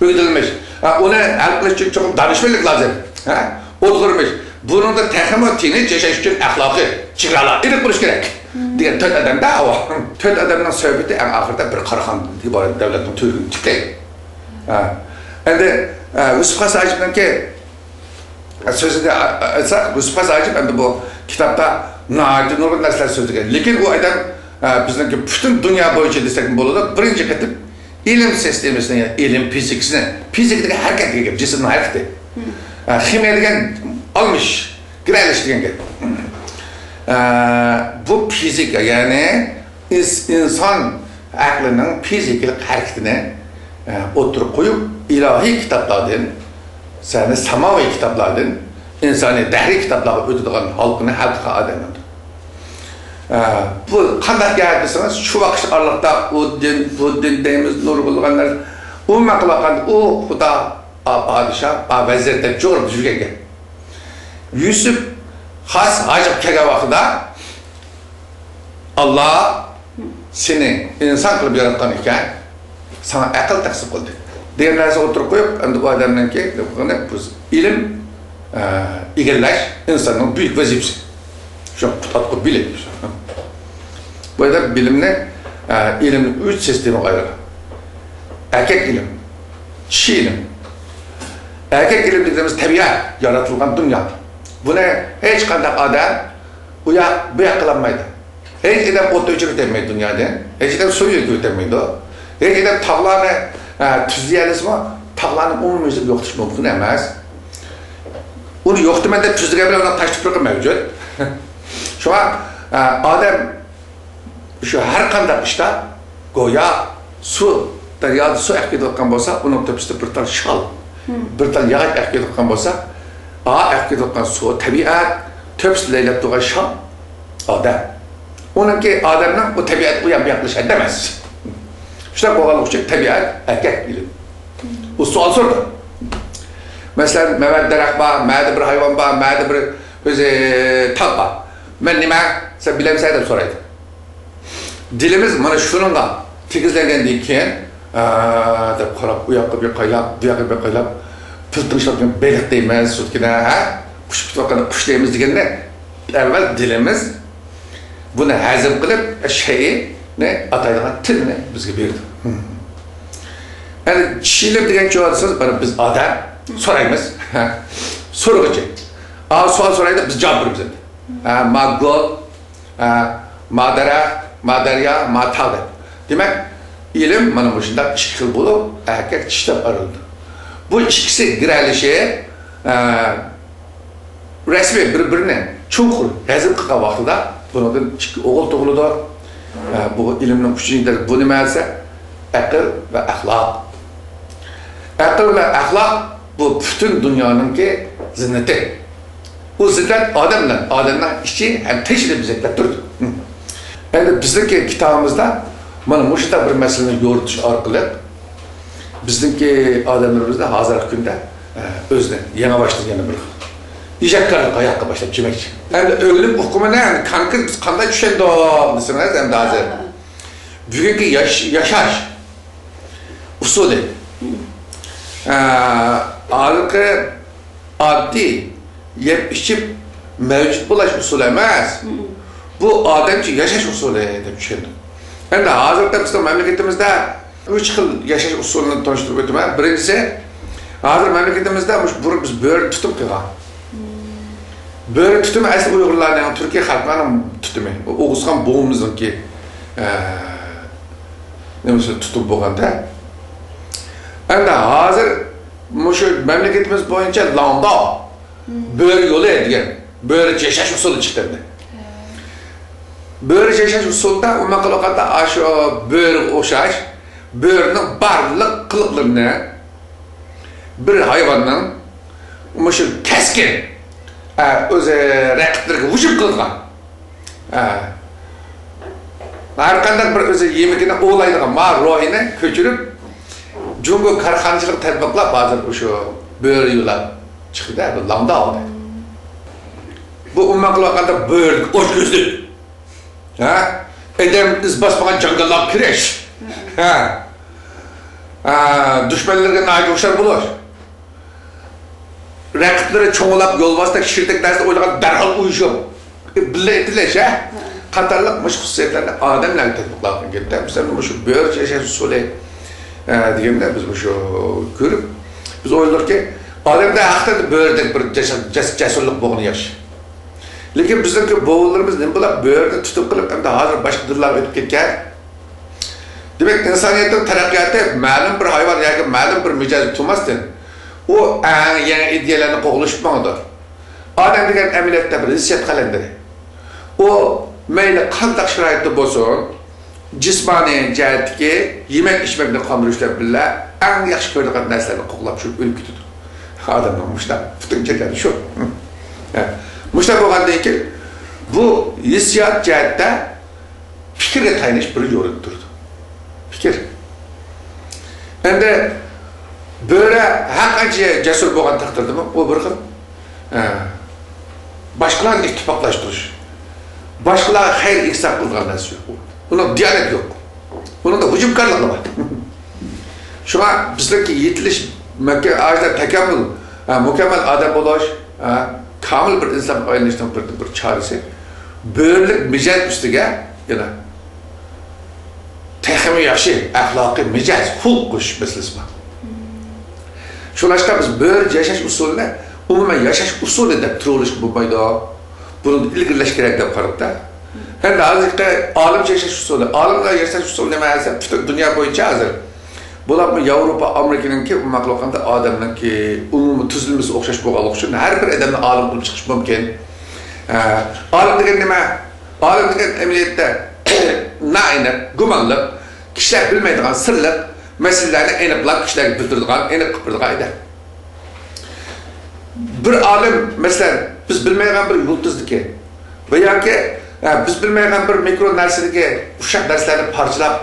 ئۆيدە ئېلىش. ھە، ئۇنى ھەل قىلىش ئۈچۈن چوقۇم دانىشمەنلىك لازىم. ھە؟ ئولتۇرمۇش. بۇنىڭدا تېخىمۇ تىنچ ياشاش ئۈچۈن ئەخلاقىي چېگرالار ئېنىق بولۇش كېرەك. دېگەن تۆت ئادەمدە ھاۋا. تۆت ئادەمنىڭ سۆھبىتى ئەڭ ئاخىرىدا بىر قاراخانىدىن ئىبارەت دۆلەتنىڭ تۈۋرۈكىنى تىكلەيدۇ. ھە. ئەمدى، ئە، يۈسۈپ خاس ھاجىپنىڭكى سۆزىنى ئا-، ئا-، ئېيتساق، يۈسۈپ خاس ھاجىپ ئەمدى بۇ كىتابتا ناھايىتى نۇرغۇن نەرسىلەر سۆزلىگەن. لېكىن ئۇ ئادەم، ئە، بىزنىڭكى پۈتۈن دۇنيا بويىچە دېسەكمۇ بولىدۇ، بىرىنچى قېتىم ئىلىم سىستېمىسىنى، يەنى ئىلىم فىزىكىسىنى، فىزىكا دېگەن ھەرىكەت دېگەن گەپ، جىسىمنىڭ ھەرىكىتى. ئە، خىمىيە دېگەن ئالمىش، گىرەلىش دېگەن گەپ. ئە، بۇ فىزىكا، يەنى ئىنس-، ئىنسان ئەقلىنىڭ فىزىكىلىق ھەرىكىتىنى، ئە، ئوتتۇرىغا قويۇپ، ئىلاھىي كىتابلاردىن، يەنى ساماۋىي كىتابلاردىن ئىنسانىي دەھرىي كىتابلارغا ئۆتىدىغان ھالقىنى ھەل قىلغان ئادەمدۇر. ئە، بۇ قانداق گەپ دېسىڭىز، شۇ ۋاقىت ئارىلىقتا ئۇ دىن، بۇ دىن دەيمىز، نۇرغۇنلىغان نەرسە. ئومۇمەن قىلىۋاتقاندا ئۇ خۇدا، ئا پادىشاھ، ئا ۋەزىر دەپ جۇغۇرۇپ يۈرگەن گەپ. يۈسۈپ خاس ھاجىغا كەلگەن ۋاقتىدا، ئاللا سېنى ئىنسان قىلىپ ياراتقان ئىكەن، ساڭا ئەقىل تەقسىم قىلدى، دېگەن نەرسە ئوتتۇرىغا قويۇپ، ئەمدى بۇ ئادەمنىڭكى بۇ ئىلىم، ئە، ئىگىلەش ئىنساننىڭ بۈيۈك ۋەزىپىسى. شۇ پۇت ئاتقۇ بىلىم. بۇ يەردە بىلىمنى، ئە، ئىلىمنى ئۈچ سىستېمىغا ئايرىغان. ئەركەك ئىلىم، چىشى ئىلىم. ئەركەك ئىلىم دېگىنىمىز تەبىئەت، يارىتىلغان دۇنيا. بۇنى ھېچقانداق ئادەم ئۇ ياق، بۇ ياق قىلالمايدۇ. ھېچ ئادەم ئوت ئۆچۈرۈپ كەتمەيدۇ دۇنيادىن. ھېچ ئادەم سۇ يۈرۈپ كەتمەيدۇ. ھېچ ئادەم تاغلارنى، ئە، تۈزلىيەلىسىمۇ، تاغلارنى ئومۇميۈزلۈك يوقىتىش مۇمكىن ئەمەس. ئۇنى يوقىتىمەن دەپ تۈزلىگەن بىلەن ئۇنىڭ تاش تۇپرىقى مەۋجۇت. شۇڭا، ئە، ئادەم شۇ ھەر قانداق ئىشتا گويا سۇ، دەريادا سۇ ئېقىپ كېتىۋاتقان بولسا، ئۇنىڭ تۆپىسىدە بىر تال شال، بىر تال ياغاچ ئېقىپ كېتىۋاتقان بولسا، ئا ئېقىپ كېتىۋاتقان سۇ تەبىئەت، تۆپىسىدە لەيلەپ تۇرغان شال ئادەم. ئۇنىڭكى ئادەمنىڭ ئۇ تەبىئەت ئۇ ياق بۇ ياق قىلىش ھەددى ئەمەس. شۇنداق بولغانلىقى ئۈچۈن تەبىئەت ئەركەك ئىلىم. ئۇ سوئال سورىدى. مەسىلەن، مەۋەدە دەرەخ بار، مەدە بىر ھايۋان بار، مەدە بىر ئۆزى تاغ بار. مەن نېمە؟ سەن بىلەمسەن؟ دەپ سورايدۇ. دىلىمىز مانا شۇنىڭغا تېگىزلەنگەندىن كېيىن، ئا، دەپ قاراپ، ئۇ ياققا بىر قايلاپ، بۇ ياققا بىر قايلاپ، پىلتىڭ ئىشلەپ بېلىق دەيمىز، سۇدىكىنى، ھە؟ ئۇچۇپ كېتىۋاتقان قۇش دەيمىز دېگەندە، ئەۋۋەل دىلىمىز بۇنى ھەزىم قىلىپ، شەيئىنى ئاتايدىغان تىلنى بىزگە بېرىدۇ. ئەنە چىشى ئىلىم دېگەن چوغدا سىز، مانا بىز ئادەم سورايمىز. سورىغۇچى. ئا، سوئال سورايدۇ، بىز جاۋاب بېرىمىز ئەمدى. ھە، ما گۆل، ھە، ما دەرەخ، ما دەريا، ما تاغ دەپ. دېمەك، ئىلىم مانا مۇشۇنداق ئىككى خىل بولۇپ، ئەركەك چىشى دەپ ئايرىلىدۇ. بۇ ئىككىسى گىرەلىشىپ، ھە، رەسمىي بىر-بىرىنى چوڭقۇر ھەزىم قىلغان ۋاقتىدا بۇنىڭدىن ئىككى ئوغۇل تۇغۇلىدۇ. ھە، بۇ ئىلىمنىڭ ئۈچىنچى دەرىجە بۇ نېمە دېسە، ئەقىل ۋە ئەخلاق. ئەقىل ۋە ئەخلاق بۇ پۈتۈن دۇنيانىڭكى زىننىتى. ئۇ زىننەت ئادەم بىلەن، ئادەمنىڭ ئىچى ھەم تېشىنى بېزەكلەپ تۇرىدۇ. ئەمدى بىزنىڭكى كىتابىمىزدا مانا مۇشۇنداق بىر مەسىلىنى يورۇتۇش ئارقىلىق بىزنىڭكى ئادەملىرىمىزنى ھازىرقى كۈندە، ئە، ئۆزىنى يېڭى باشتىن يەنە بىر ئىجادكارلىق ھاياتقا باشلاپ جۈمەكچى. ئەمدى ئۆلۈم ئۇقۇمىنى ئەمدى كونكرېت بىز قانداق چۈشەندۇق دېسىڭىز، ئەمدى ھازىر بۈگۈنكى ياش-، ياشاش ئۇسۇلى. ئە، ھازىرقى ئاددىي يەپ ئىچىپ مەۋجۇت بولاش ئۇسۇلى ئەمەس. بۇ ئادەمچە ياشاش ئۇسۇلى دەپ چۈشەندۇق. ئەمدى ھازىرقى بىزنىڭ مەملىكىتىمىزدە ئۈچ خىل ياشاش ئۇسۇلىنى تونۇشتۇرۇپ ئۆتىمەن. بىرىنچىسى، ھازىر مەملىكىتىمىزدە مۇشۇ بۇرۇن بىز بۆرە تۇتۇم قىلغان. بۆرە تۇتۇمى ئەسلى ئۇيغۇرلارنىڭ، تۈركىي خەلقلەرنىڭ تۇتۇمى. ئۇ ئوغۇزخان بوۋىمىزنىڭكى، ئە، نېمىسى تۇتۇم بولغاندا. ئەمدى ھازىر مۇشۇ مەملىكىتىمىز بويىچە لاڭدا، بۆرە يولى دېگەن بۆرە ياشاش ئۇسۇلى چىقتى ئەمدى. بۆرە ياشاش ئۇسۇلىدا ئومۇمەن قىلىۋاتقاندا ئاشۇ بۆرىگە ئوخشاش بۆرىنىڭ بارلىق قىلىقلىرىنى بىر ھايۋاننىڭ مۇشۇ كەسكىن، ئە، ئۆزى رەقىبلىرىگە ھۇجۇم قىلىدىغان، ئە، ھەر قانداق بىر ئۆزى يېمىكىنى ئوۋلايدىغان ما روھىنى كۆچۈرۈپ، جۇڭگو كارخانىچىلىقى تەتبىقلاپ ھازىر ئۇشۇ بۆرە يۇلاپ چىقتى-دە، بۇ لاڭدا ئالدى. بۇ ئومۇمەن قىلىۋاتقاندا بۆرە ئوچ كۆزلۈك. ھە؟ ئادەم ئىز باسمىغان جاڭگاللارغا كىرىش. ھە؟ ھە، دۈشمەنلەرگە ناھايىتى ھوشيار بولۇش. رەقىبلىرى چوڭلاپ، يولۋاستەك، شىردەك نەرسە ئوينىغان دەرھال ئۇيۇشۇپ، بىللە ئېتىلىش، ھە؟ قاتارلىق مۇشۇ خۇسۇسىيەتلەرنى ئادەملەرگە تەتبىقلىغان گەپتە، مىسالەن، مۇشۇ بۆرە ياشاش ئۇسۇلى، ئە، دېگەندە بىز مۇشۇ كۆرۈپ، بىز ئويلىدۇقكى، ئادەمدە ھەقىقەتەن بۆرىدەك بىر جەس-، جەس-، جەسۇرلۇق بولغىنى ياخشى. لېكىن بىزنىڭكى بوۋىلىرىمىز نېمە بولۇپ بۆرىنى تۇتۇپ قېلىپ، ئەمدى ھازىر باشقا دىنلارغا ئۆتۈپ كەتكەن؟ دېمەك، ئىنسانىيەتنىڭ تەرەققىياتى مەلۇم بىر ھايۋان ياكى مەلۇم بىر مىجەزدە تۇرماستىن، ئۇ ئەڭ يېڭى ئىدىيەلەرنى قوغلىشىپ ماڭىدۇ. ئادەم دېگەن ئەمەلىيەتتە بىر ھېسسىيات قەلەندىرى. ئۇ مەيلى قانداق شارائىتتا بولسۇن، جىسمانىي جەھەتتىكى، يېمەك-ئىچمەكنى قاندۇرۇش بىلەن بىللە، ئەڭ ياخشى كۆرىدىغان نەرسىلەرنى قوغلاپ شۇ ئۆلۈپ كېتىدۇ. ئادەمنىڭ مۇشۇنداق پۈتۈن كەلگەنى شۇ. ھە. مۇشۇنداق بولغاندىن كېيىن، بۇ ھېسسىيات جەھەتتە پىكىرگە تايىنىش بىر يورۇن تۇرىدۇ. پىكىر. ئەمدى بۆرە ھەر قانچە جەسۇر بولغان تەقدىردىمۇ، ئۇ بىر خىل، ئە، باشقىلارنى ئىتتىپاقلاشتۇرۇش، باشقىلارغا خەير ئېھسان قىلىدىغان نەرسە يوق. ئۇنىڭ دىيانەت يوق. ئۇنىڭدا ھۇجۇمكارلىقلا بار. شۇڭا بىزنىڭكى يېتىلىش، مەككە-، ئاجدا تاكامۇل، ئە، مۇكەممەل ئادەم بولۇش، ئە، كامىل بىر ئىنسانغا ئايلىنىشنىڭ بىر، بىر چارىسى بۆرىلىك مىجەز ئۈستىگە يەنە تېخىمۇ ياخشى ئەخلاقىي مىجەز، خۇلق قوشۇش مەسىلىسى بار. شۇڭلاشقا بىز بۆرە ياشاش ئۇسۇلىنى ئومۇمەن ياشاش ئۇسۇلى دەپ تۇرۇۋېلىشقا بولمايدۇ. بۇنى ئىلگىرىلەش كېرەك دەپ قارىدۇ. ئەمدى ھازىرقى ئالىمچە ياشاش ئۇسۇلى، ئالىملار ياشاش ئۇسۇلى نېمە دېسە، پۈتۈن دۇنيا بويىچە ھازىر، بولۇپمۇ ياۋروپا، ئامېرىكىنىڭكى، ئومۇمەن قىلىۋاتقاندا، ئادەمنىڭكى ئومۇمىي تۈزۈلمىسى ئوخشاش بولغانلىقى ئۈچۈن ھەر بىر ئادەمنى ئالىم قىلىپ چىقىش مۇمكىن. ئە، ئالىم دېگەن نېمە؟ ئالىم دېگەن ئەمەلىيەتتە نائېنىق، گۇمانلىق، كىشىلەر بىلمەيدىغان سىرلىق مەسىلىلەرنى ئېنىقلاپ، كىشىلەرگە بىلدۈرىدىغان، ئېنىق قىلىپ بېرىدىغان ئادەم. بىر ئالىم، مەسىلەن، بىز بىلمەيدىغان بىر يۇلتۇزدىكى ۋە ياكى، ئە، بىز بىلمەيدىغان بىر مىكرو نەرسىدىكى ئۇششاق نەرسىلەرنى پارچىلاپ،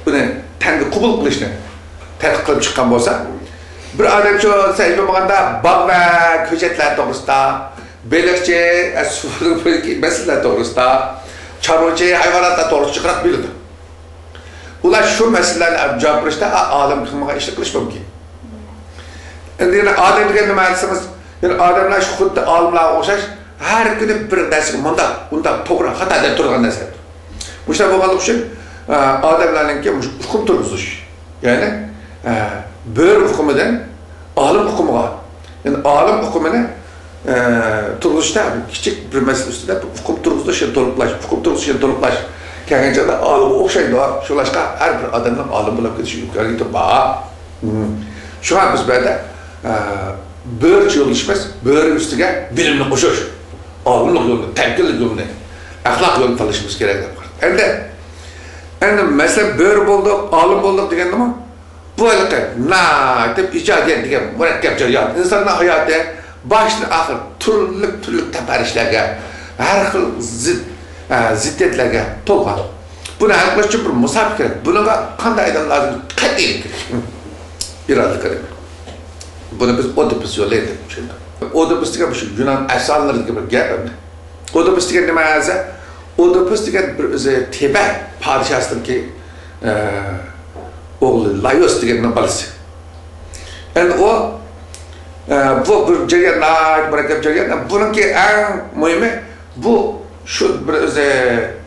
بۇنى تەنگە قوبۇل قىلىشنى تەتقىق قىلىپ چىققان بولسا، بىر ئادەمچۇ دېسە، ھېچ بولمىغاندا باغ ۋە كۆچەتلەر توغرىسىدا، بېلىقچى، ئە، سۇنىڭ بويىدىكى مەسىلىلەر توغرىسىدا، چارۋىچى، ھايۋاناتلار توغرىسىدا جىقراق بىلىدۇ. ئۇلار شۇ مەسىلىلەرنى جاۋاب بېرىشتە، ئا-، ئالىم قىلمىغان ئىشنى قىلىشى مۇمكىن. ئەمدى يەنە ئادەم دېگەن نېمە دېسىڭىز، يەنە ئادەملەر شۇ خۇددى ئالىملارغا ئوخشاش، ھەر كۈنى بىر نەرسىگە مۇنداق، ئۇنداق، توغرا، خاتا دەپ تۇرىدىغان نەرسە. مۇشۇنداق بولغانلىقى ئۈچۈن، ئە، ئادەملەرنىڭكى مۇشۇ ئۇقۇم تۇرغۇزۇش، يەنى، ئە، بۆرە ئۇقۇمىدىن ئالىم ئۇقۇمىغا، يەنى ئالىم ئۇقۇمىنى، ئە، تۇرغۇزۇشتا كىچىك بىر مەسىلە ئۈستىدە ئۇقۇم تۇرغۇزۇش، يەنى تولۇقلاش، ئۇقۇم تۇرغۇزۇش، يەنى تولۇقلاش كەلگەن چاغدا ئالىمغا ئوخشايدۇ. شۇڭلاشقا ھەر بىر ئادەمنىڭ ئالىم بولۇپ كېتىش ئىمكانىيىتى بار. مم. شۇڭا بىز بۇ يەردە، ئە، بۆرە يولدىشىمىز، بۆرە ئۈستىگە بىلىمنى قوشۇش، ئالىملىق يولىنى، تەمكىنلىك يولىنى، ئەخلاق يولىنى تاللىشىمىز كېرەك دەپ قارىدۇق. ئەمدى، ئەمدى مەسىلەن، بۆرە بولدۇق، ئالىم بولدۇق دېگەندىمۇ، بۇ ھېلىقى ناھايىتى ئىجادىيەت دېگەن مۇرەككەپ جەريان. ئىنساننىڭ ھاياتى باشتىن ئاخىر تۈرلۈك، تۈرلۈك تەپەرىشلەرگە، ھەر خىل زىت-، ئە، زىددىيەتلەرگە تولغان. بۇنى ھەل قىلىش ئۈچۈن بىر مۇساپە كېرەك. بۇنىڭغا قانداق ئادەم لازىم؟ قەتئىيلىك كېرەك. ئىرادە كېرەك. بۇنى بىز ئودىپۇس يولى دەپ چۈشىنىمىز. ئودىپۇس دېگەن مۇشۇ يۇنان ئەپسانىلىرىدىكى بىر گەپ ئەمدى. ئودىپۇس دېگەن نېمە دېسە، ئودىپۇس دېگەن بىر ئۆزى تېبە پادىشاسىنىڭكى، ئە، ئوغلى لايوس دېگەننىڭ بالىسى. ئەمدى ئۇ، ئە، بۇ بىر جەريان، ناھايىتى مۇرەككەپ جەريان. بۇنىڭكى ئەڭ مۇھىمى، بۇ شۇ بىر ئۆزى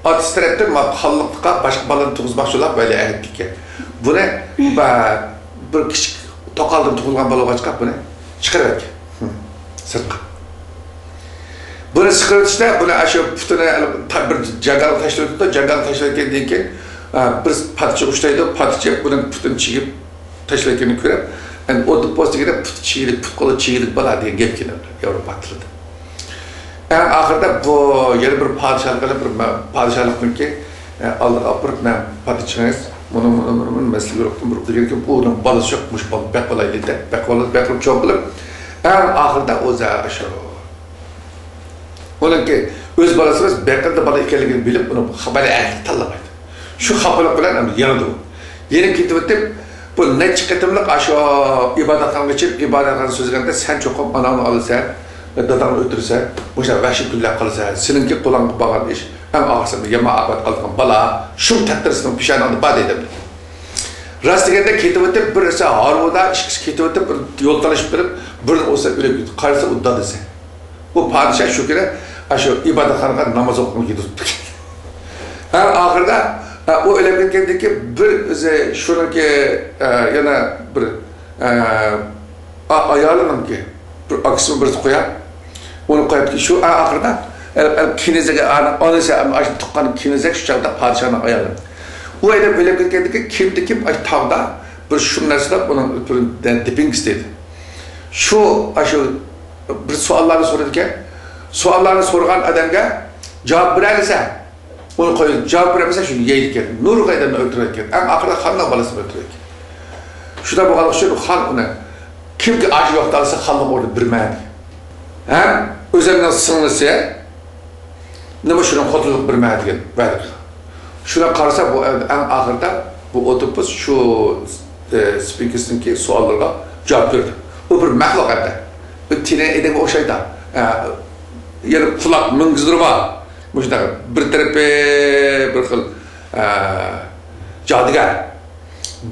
ئاتىسى تەرەپتىن ما-، خانلىققا باشقا بالىنى تۇغۇزماقچى بولۇپ، ۋەلىئەھد ئىكەن. بۇنى با-، بىر كىچىك توقالدىن تۇغۇلغان بالا بولغاچقا، بۇنى چىقىرىۋەتكەن. ھىم. سىرتقا. بۇنى چىقىرىۋېتىشتە، بۇنى ئاشۇ پۇتىنى تا-، بىر جاڭگالغا تاشلىۋېتىپتۇ. جاڭگالغا تاشلىۋەتكەندىن كېيىن، ئا، بىر پادىچى ئۇچرايدۇ. پادىچى بۇنىڭ پۇتىنى چىگىپ تاشلىۋەتكىنىنى كۆرۈپ، ئەمدى ئودىپۇس دېگەندە پۇتى چىگىلىك، پۇت قولى چىگىلىك بالا دېگەن گەپ كېلىدۇ ياۋروپا تىلىدا. ئەڭ ئاخىرىدا بۇ يەنە بىر پادىشاھلىق قىلىپ، بىر مە-، پادىشاھلىقنىڭكى، ئە، ئالدىغا ئاپىرىپ، مەن پادىچىڭىز، مۇنۇ، مۇنۇ، مۇنۇ، مۇنۇ مەسىلە يورۇقتىن بۇرۇپ دېگەنكى، ئۇنىڭ بالىسى يوق، مۇشۇ بالىنى بەك بالايلى دەپ، بەك بالا، بەك قىلىپ چوڭ قىلىپ، ئەڭ ئاخىرىدا ئۆزى شۇ ئۇنىڭكى ئۆز بالىسى ئەمەس، بېقىندى بالا ئىكەنلىكىنى بىلىپ، ئۇنى خا-، ۋەلىئەھدكە تاللىمايدۇ. شۇ خاپىلىق بىلەن ئەمدى يانىدۇ. يېنىپ كېتىۋېتىپ، بۇ نەچچە قېتىملىق ئاشۇ ئىبادەتخانىغا چىقىپ، ئىبادەتخانا سۆزلىگەندە، سەن چوقۇم ئاناڭنى ئالىسەن، داداڭنى ئۆلتۈرىسەن، مۇشۇنداق ۋەھشىي كۈنلەر قىلىسەن. سېنىڭكى قولۇڭغا بارغان ئىش، ئەڭ ئاخىرسىدا يامان ئاقىۋەت قالىدىغان بالا، شۇ تەقدىر سېنىڭ پېشانەڭدە بار دەيدۇ. راست دېگەندە كېتىۋېتىپ، بىرسى ھارۋىدا، ئىككىسى كېتىۋېتىپ، بىر يول تالىشىپ بېرىپ، بىرىنى ئۇرسا ئۆلۈپ كېتىدۇ. قارىسا ئۇ دادىسى. بۇ پادىشاھ شۇ كۈنى ئاشۇ ئىبادەتخانىغا ناماز ئوقۇغىلى كېتىپتۇ. ھە، ئاخىرىدا، ھە، ئۇ ئۆلۈپ كەتكەندىن كېيىن بىر ئۆزى شۇنىڭكى، ھە، يەنە بىر، ھە، ئا-، ئايالىنىڭكى بىر ئاكىسىمۇ بىرسى قويار. ئۇنى قويۇپتۇ. شۇ ئا-، ئاخىرىدا ئەل-، ئەل-، كېنىزەك، ئانا-، ئانىسى، ئاشۇ تۇغقان كېنىزەك شۇ چاغدا پادىشاھنىڭ ئايالى. ئۇ ئادەم ئۆلۈپ كەتكەندىن كېيىن كىمدە كىم ئاشۇ تاغدا بىر شۇم نەرسىلەر ئۇنىڭ بىر دە-، دېپىنگىس دەيدۇ. شۇ، ئاشۇ بىر سوئاللارنى سورىدىكەن. سوئاللارنى سورىغان ئادەمگە جاۋاب بېرەلىسە، ئۇنى قويىدۇ. جاۋاب بېرەلمىسە، شۇنى يەيدىكەن. نۇرغۇن ئادەمنى ئۆلتۈرۈۋەتكەن. ئەڭ ئاخىرىدا خاننىڭ بالىسىنى ئۆلتۈرۈۋەتكەن. شۇنداق بولغانلىقى ئۈچۈن خان ئۇنى، كىمكى ئاشۇ ۋاقىتتا ئالسا، خانلىق ئورنىنى بېرىمەن دېگەن. ھەم ئۆزۈمنىڭ سىڭلىسى، نېمە شۇنىڭ خوتۇنلۇق بېرىمەن دېگەن ۋەدە قىلغان. شۇنداق قارىسا، بۇ ئەڭ ئاخىرىدا بۇ ئودىپۇس شۇ، ئە، سپىنكىسنىڭكى سوئاللىرىغا جاۋاب بېرىدۇ. ئۇ بىر مەخلۇق ئەمدى. بىر تېنى ئادەمگە ئوخشايدۇ. ئە، يەنە قۇلاق مۈڭگۈزلىرى بار. مۇشۇنداق بىر تەرىپى بىر خىل، ئە، جادۇگەر.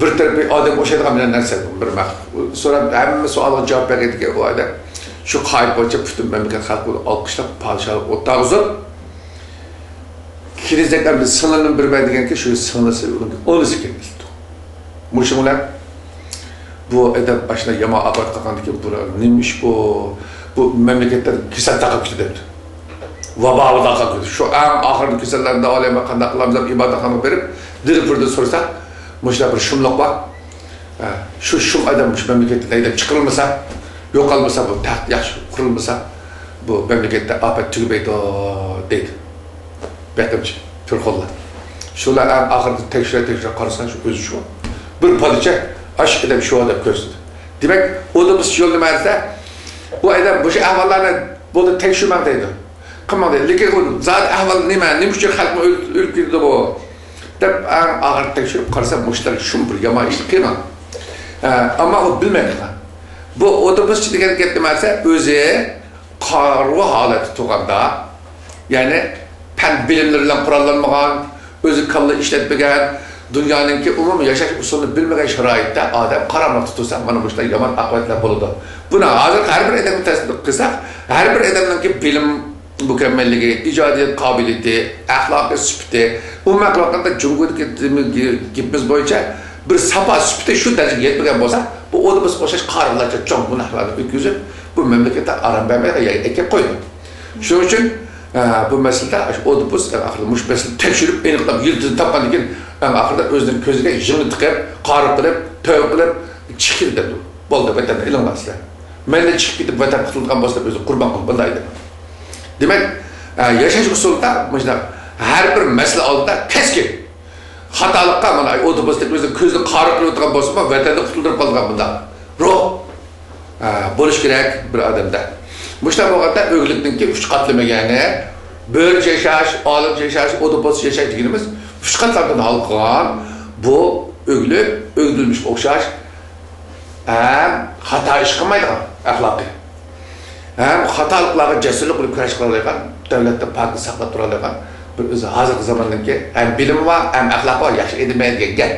بىر تەرىپى ئادەمگە ئوخشايدىغان بىر نەرسە، بىر مەخلۇق. سوراپ، ھەممە سوئالغا جاۋاب بەرگەندىكىن ئۇ ئادەم شۇ قائىدە بويىچە پۈتۈن مەملىكەت خەلقى ئۇنى ئالقىشلاپ، پادىشاھلىق ئولتۇرغۇزۇپ، كېنىزەك ئەمدى سىڭلىنى بېرىمەن دېگەنكى، شۇ سىڭلىسى ئۇنىڭ ئانىسى كېلىپتۇ. مۇشۇ بىلەن بۇ ئادەم ئاشۇنداق يامان ئاپەت قىلغاندىكىن، بۇ نېمە ئىش بۇ؟ بۇ مەملىكەتتە كېسەل تارقاپ كېتىدۇ دەپتۇ. ۋابا تارقاپ كېتىدۇ. شۇ ئەڭ ئاخىرىدا كېسەللەرنى داۋالايمەن، قانداق قىلامىز دەپ ئىبادەتخانىغا بېرىپ، دىلى بىردىن سورىسا، مۇشۇنداق بىر شۇملۇق بار. ھە، شۇ شۇم ئادەم مۇشۇ مەملىكەتتىن ھەيدەپ چىقىرىلمىسا، يوقالمىسا، بۇ تەخت ياخشى قۇرۇلمىسا، بۇ مەملىكەتتە ئاپەت تۈگىمەيدۇ دەيدۇ. بېقىمچى، پىرخونلار. شۇلار ئەڭ ئاخىرىدا تەكشۈرە، تەكشۈرە قارىسا، شۇ ئۆزى شۇ. بىر پادىچى، ئاشۇ ئادەم شۇ دەپ كۆرسىتىدۇ. دېمەك، ئۇدا بىز يول نېمە دېسە، ئۇ ئادەم مۇشۇ ئەھۋاللارنى بولدى تەكشۈرمەڭ دەيدۇ. قىلماڭ دەيدۇ. لېكىن ئۇ زادى ئەھۋال نېمە؟ نېمە ئۈچۈن خەلقمۇ ئۆل-، ئۆلۈپ كېتىدۇ بۇ؟ دەپ ئەڭ ئاخىرىدا تەكشۈرۈپ قارىسا، مۇشۇلار شۇم بىر يامان ئىشنى قىلغان. ئە، ئەمما ئۇ بىلمەي قالغان. بۇ ئودىپۇسچى دېگەن گەپ نېمە دېسە، ئۆزى قارىغۇ ھالەتتە تۇرغاندا، يەنى پەن بىلىملىرى بىلەن قوراللانمىغان، ئۆزى كاللا ئىشلەتمىگەن، دۇنيانىڭكى ئومۇمىي ياشاش ئۇسۇلىنى بىلمىگەن شارائىتتا ئادەم قاراملىقتا تۇرسا، مانا مۇشۇنداق يامان ئاقىۋەتلەر بولىدۇ. بۇنى ھازىرقى ھەر بىر ئادەمگە تەسىر قىلساق، ھەر بىر ئادەمنىڭكى بىلىم مۇكەممەللىكى، ئىجادىيەت قابىلىيىتى، ئەخلاقىي سۈپىتى، ئومۇمەن قىلىۋاتقاندا جۇڭگودىكى گېپىمىز بويىچە بىر ساپا سۈپىتى شۇ دەرىجىگە يەتمىگەن بولسا، بۇ ئودىپۇسقا ئوخشاش قارىلارچە چوڭ گۇناھلارنى ئۆتكۈزۈپ، بۇ مەملىكەتتە ئارام بەرمەيدىغان يەرگە ئەكەپ قويىدۇ. شۇنىڭ ئۈچۈن، ئە، بۇ مەسىلىدە ئاشۇ ئودىپۇس ئەڭ ئاخىرىدا مۇشۇ مەسىلىنى تەكشۈرۈپ، ئېنىقلاپ، يىلتىزىنى تاپقاندىن كېيىن، ئەڭ ئاخىرىدا ئۆزىنىڭ كۆزىگە يىڭنە تىقىپ، قارا قىلىپ، تۆۋە قىلىپ، چىقىپ كېتىدۇ. بولدى، ۋەتەندىن ئېلىڭلار سىلەر. مەندىن چىقىپ كېتىپ، ۋەتەن قۇتۇلىدىغان بولسا، ئۆزى قۇربان قىلىپ، بۇنداق ئېيتىمەن. دېمەك، ئە، ياشاش ئۇسۇلىدا مۇشۇنداق ھەر بىر مەسىلە ئالدىدا كەسكىن، خاتالىققا، مانا، ئۇ دوپپىسىدەك ئۆزىنىڭ كۆزىنى قارا قىلىۋاتقان بولسىمۇ، ۋەتەندە قۇتۇلدۇرۇپ قالىدىغان بۇنداق روھ، ئە، بولۇش كېرەك بىر ئادەمدە. مۇشۇنداق بولغاندا ئۆگلۈكنىڭكى ئۈچ قاتلىمى، يەنى بۆرىچە ياشاش، ئالىمچە ياشاش، ئۇ دوپپىسىچە ياشاش دېگىنىمىز ئۈچ قاتلامدىن ھالقىغان بۇ ئۆگلۈك، ئۆگدۈلمىشكە ئوخشاش ھەم خاتا ئىش قىلمايدىغان ئەخلاقى، ھەم خاتالىقلارغا جەسۇرلۇق بىلەن كۈرەش قىلالايدىغان، دۆلەتنى پاكىز ساقلاپ تۇرالايدىغان بىر ئۆزى ھازىرقى زاماننىڭكى ھەم بىلىمى بار، ھەم ئەخلاقى بار ياخشى ئادەم دېگەن گەپ.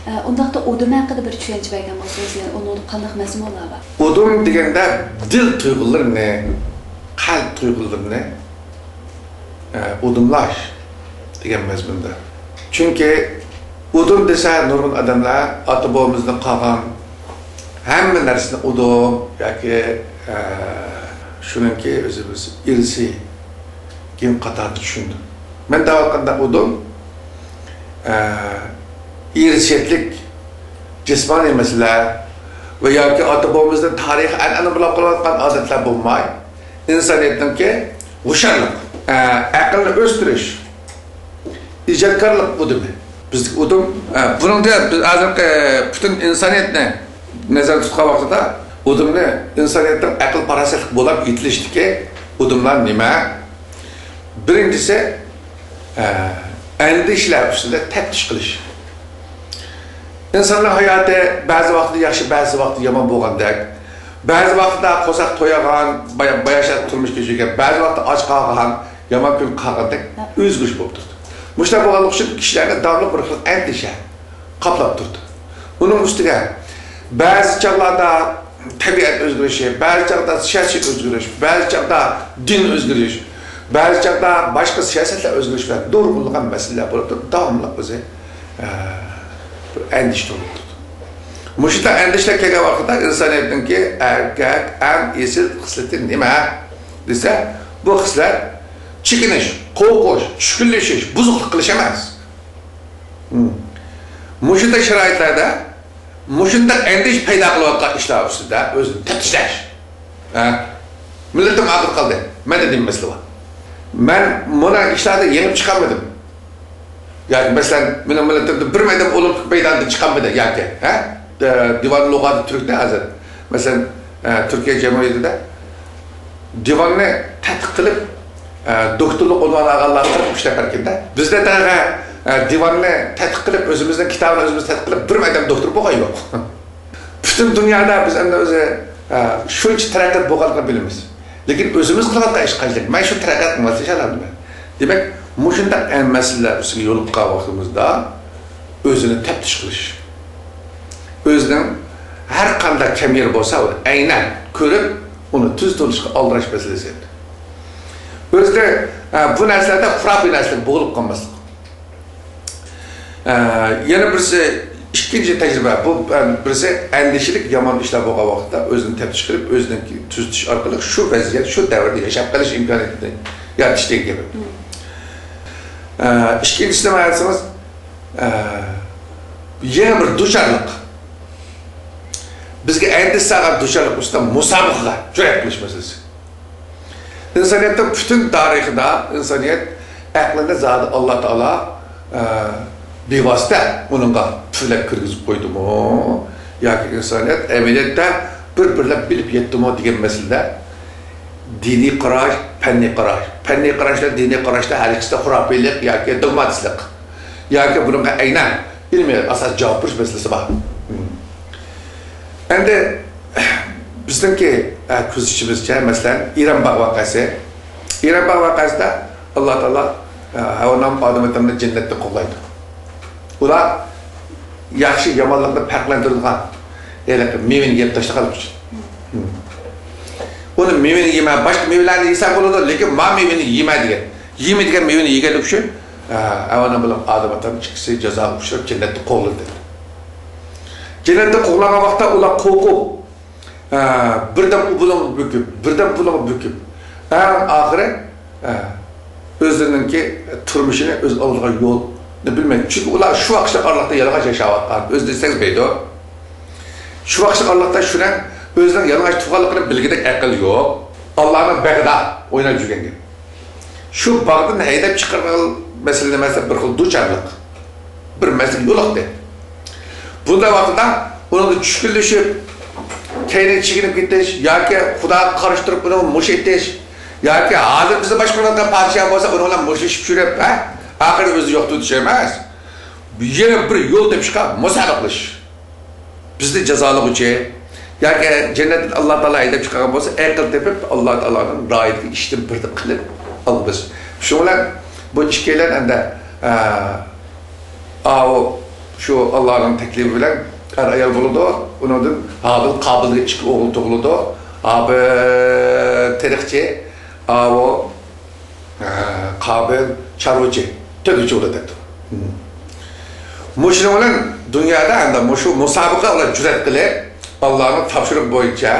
ئە، ئۇنداقتا ئۇدۇم ھەققىدە بىر چۈشەنچە بەرگەن بولسىڭىز، يەنى ئۇنىڭدا قانداق مەزمۇنلار بار؟ ئۇدۇم دېگەندە دىل تۇيغۇلىرىنى، قەلب تۇيغۇلىرىنى ئۇدۇملاش دېگەن مەزمۇندا. چۈنكى ئۇدۇم دېسە نۇرغۇن ئادەملەر ئاتا بوۋىمىزدىن قالغان ھەممە نەرسىنى ئۇدۇم ياكى شۇنىڭكى ئۆزى بىر ئىرسىي گېن قاتارىدا چۈشىنىدۇ. مەن دەۋاتقاندا ئۇدۇم ئىرسىيەتلىك جىسمانىي مەسىلە ۋە ياكى ئاتا بوۋىمىزدىن تارىخىي ئەنئەنە بولۇپ قېلىۋاتقان ئادەتلەر بولماي، ئىنسانىيەتنىڭكى ھوشيارلىق، ئە، ئەقىلنى ئۆستۈرۈش، ئىجادكارلىق ئۇدۇمى. بىزدىكى ئۇدۇم، ئە، بۇنىڭدا بىز ھازىرقى پۈتۈن ئىنسانىيەتنى نەزەردە تۇتقان ۋاقتىدا ئۇدۇمنى ئىنسانىيەتنىڭ ئەقىل-پاراسەتلىك بولاپ يېتىلىشىدىكى ئۇدۇملار نېمە؟ بىرىنچىسى، ئە، ئەندىشىلەر ئۈستىدە تەپتىش قىلىش. ئىنساننىڭ ھاياتى بەزى ۋاقتىدا ياخشى، بەزى ۋاقتىدا يامان بولغاندەك، بەزى ۋاقىتتا قورساق تويغان، باياشات تۇرمۇش كەچۈرگەن، بەزى ۋاقىتتا ئاچ قالغان، يامان كۈن قالغاندەك ئۆزگىرىش بولۇپ تۇرىدۇ. مۇشۇنداق بولغانلىقى ئۈچۈن كىشىلەرنى داۋاملىق بىر خىل ئەندىشە قاپلاپ تۇرىدۇ. ئۇنىڭ ئۈستىگە بەزى چاغلاردا تەبىئەت ئۆزگىرىشى، بەزى چاغدا سىياسىي ئۆزگىرىش، بەزى چاغدا دىن ئۆزگىرىش، بەزى چاغدا باشقا سىياسەتلەر ئۆزگىرىش بىلەن نۇرغۇنلىغان مەسىلىلەر بولۇپ تۇرۇپ، داۋاملىق ئۆزى، ئە، بىر ئەندىشە تۇرۇپ تۇرىدۇ. مۇشۇنداق ئەندىشىلەر كەلگەن ۋاقىتتا ئىنسانىيەتنىڭكى ئەركەك ئەڭ ئېسىل خىسلىتى نېمە دېسە، بۇ خىسلەت چېكىنىش، قورقۇش، چۈشكۈنلىشىش، بۇزۇقلۇق قىلىش ئەمەس. مۇشۇنداق شارائىتلاردا مۇشۇنداق ئەندىشە پەيدا قىلىۋاتقان ئىشلار ئۈستىدە ئۆزىنى تەپتىشلەش. ھە؟ مىللىتىم ئاخىر قالدى. مەندە نېمە مەسىلە بار؟ مەن مۇنۇ ئىشلاردا يېڭىپ چىقالمىدىم. ياكى مەسىلەن، مېنىڭ مىللىتىمدىن بىر ئادەم ئولىمپىك مەيدانىدىن چىقالمىدى ياكى، ھە؟ دىۋان لۇغاتى تۈركتە ھازىر. مەسىلەن، ئە، تۈركىيە جەمھۇرىيىتىدە دىۋاننى تەتقىق قىلىپ، ئە، دوكتورلۇق ئۇنۋانى ئالغانلار قىرىق ئۈچ نەپەركەن-دە. بىزدە تېخى، ئە، دىۋاننى تەتقىق قىلىپ، ئۆزىمىزنىڭ كىتابىنى ئۆزىمىز تەتقىق قىلىپ، بىر ئادەم دوكتور بولغان يوق. پۈتۈن دۇنيادا بىز ئەمدى ئۆزى، ئە، شۇنچە تەرەققىي بولغانلىقىنى بىلىمىز. لېكىن ئۆزىمىز قىلىۋاتقان ئىش قانچىلىك؟ مەن شۇ تەرەققىياتنى ماسلىشالمىدىم. دېمەك، مۇشۇنداق مەسىلىلەر ئۈستىگە يولۇققان ۋاقتىمىزدا ئۆزىنى تەپتىش قىلىش. ئۆزىنىڭ ھەر قانداق كەم يېرى بولسا، ئۇنى ئەينەن كۆرۈپ، ئۇنى تۈزىتىۋېلىشقا ئالدىراش مەسىلىسى. ئۆزىدە، ئە، بۇ نەرسىلەردە خۇراپىي نەرسىلەرگە بوغۇلۇپ قالماسلىق. ئە، يەنە بىرسى، ئىككىنچى تەجرىبە، بۇ، ئە، بىرسى ئەندىشىلىك يامان ئىشلار بولغان ۋاقىتتا ئۆزىنى تەپتىش قىلىپ، ئۆزىنى تۈزىتىش ئارقىلىق شۇ ۋەزىيەت، شۇ دەۋردە ياشاپ قېلىش ئىمكانىيىتىنى يارىتىش دېگەن گەپ. ئە، ئىككىنچىسى نېمە دېسىڭىز، ئە، يېڭى بىر دۇچارلىق. بىزگە ئەندىشە سالغان دۇچارلىق ئۈستىدە مۇسابىقىگە جۈرئەت قىلىش مەسىلىسى. ئىنسانىيەتنىڭ پۈتۈن تارىخىدا ئىنسانىيەت ئەقلىنى زادى ئاللا تائالا، ئە، بىۋاسىتە ئۇنىڭغا پۈۋلەپ كىرگۈزۈپ قويدىمۇ ياكى ئىنسانىيەت ئەمەلىيەتتە بىر-بىرلەپ بىلىپ يەتتىمۇ دېگەن مەسىلىدە دىنىي قاراش، پەننىي قاراش. پەننىي قاراشتا، دىنىي قاراشتا ھەر ئىككىسىدە خۇراپىيلىق ياكى دوگماتىستلىق ياكى بۇنىڭغا ئەينەن ئىلمىي ئاساس جاۋاب بېرىش مەسىلىسى بار. ئەمدى بىزنىڭكى، ئە، كۆزىتىشىمىزچە، مەسىلەن، ئىرەم باغ ۋەقەسى. ئىرەم باغ ۋەقەسىدە ئاللا تائالا، ئە، ھەۋۋا نام ئادەم ئاتامنى جەننەتتىن قوغلايدۇ. ئۇلار ياخشى يامانلىقنى پەرقلەندۈرىدىغان ھېلىقى مېۋىنى يەپ تاشلىغانلىقى ئۈچۈن. ئۇنى مېۋىنى يېمە، باشقا مېۋىلەرنى يېسەڭ بولىدۇ، لېكىن ما مېۋىنى يېمە دېگەن. يېمەيدىغان مېۋىنى يېگەنلىكى ئۈچۈن، ئە، ھەۋۋا نام بىلەن ئادەم ئاتام ئىككىسى جازاغا ئۇچراپ جەننەتتىن قوغلىدى. جەننەتتىن قوغلانغان ۋاقىتتا ئۇلار قورقۇپ، ئە، بىردەم ئۇ بۇلۇڭغا بۆكۈپ، بىردەم بۇلۇڭغا بۆكۈپ، ئەڭ ئاخىرى، ئە، ئۆزلىرىنىڭكى تۇرمۇشىنى ئۆز ئالىدىغان يولنى بىلمەيدۇ. چۈنكى ئۇلار شۇ ۋاقىتلىق ئارىلىقتا يالىڭاچ ياشاۋاتقان، ئۆزى دېسەڭىز بەيدۇ. شۇ ۋاقىتلىق ئارىلىقتا شۇنىڭ ئۆزىنىڭ يالىڭاچ تۇرغانلىقىنى بىلگۈدەك ئەقىل يوق. ئاللانىڭ بېغىدا ئويناپ يۈرگەن گەپ. شۇ باغدىن ھەيدەپ چىقارغان مەسىلىنى، مەسىلەن، بىر خىل دۇچارلىق، بىر مەسىلىگە يولۇقتى. بۇنداق ۋاقىتتا ئۇنىڭدا چۈشكۈنلىشىپ، كەينىگە چېكىنىپ كېتىش ياكى خۇداغا قارشى تۇرۇپ ئۇنىڭغا مۇش ئېتىش ياكى ھازىر بىزنى باشقۇرۇۋاتقان پادىشاھ بولسا ئۇنىڭ بىلەن مۇشلىشىپ يۈرۈپ، ھە، ئاخىرى ئۆزى يوقىتىۋېتىش ئەمەس. يەنە بىر يول تېپىشقا مۇسابىقىلىشىش. بىزنى جازالىغۇچى ياكى جەننەتتىن ئاللا تائالا ھەيدەپ چىقارغان بولسا، ئەقىل تېپىپ، ئاللا تائالانىڭ رايىدىكى ئىشتىن بىرنى قىلىپ ئالغۇزۇش. شۇنىڭ بىلەن بۇ ئىككىيلەن ئەمدى، ئە، ئاۋۇ شۇ ئاللانىڭ تەكلىپى بىلەن ئەر-ئايال بولىدۇ. ئۇنىڭدىن ھابىل قابىلگە ئىككى ئوغۇل تۇغۇلىدۇ. ھابىل تېرىقچى، ئاۋۇ، ئە، قابىل چارۋىچى، تۆگىچى بولىدۇ دەپتۇ. مۇشۇنىڭ بىلەن دۇنيادا ئەمدى مۇشۇ مۇسابىقە بىلەن جۈرئەت قىلىپ، ئاللانىڭ تاپشۇرۇقى بويىچە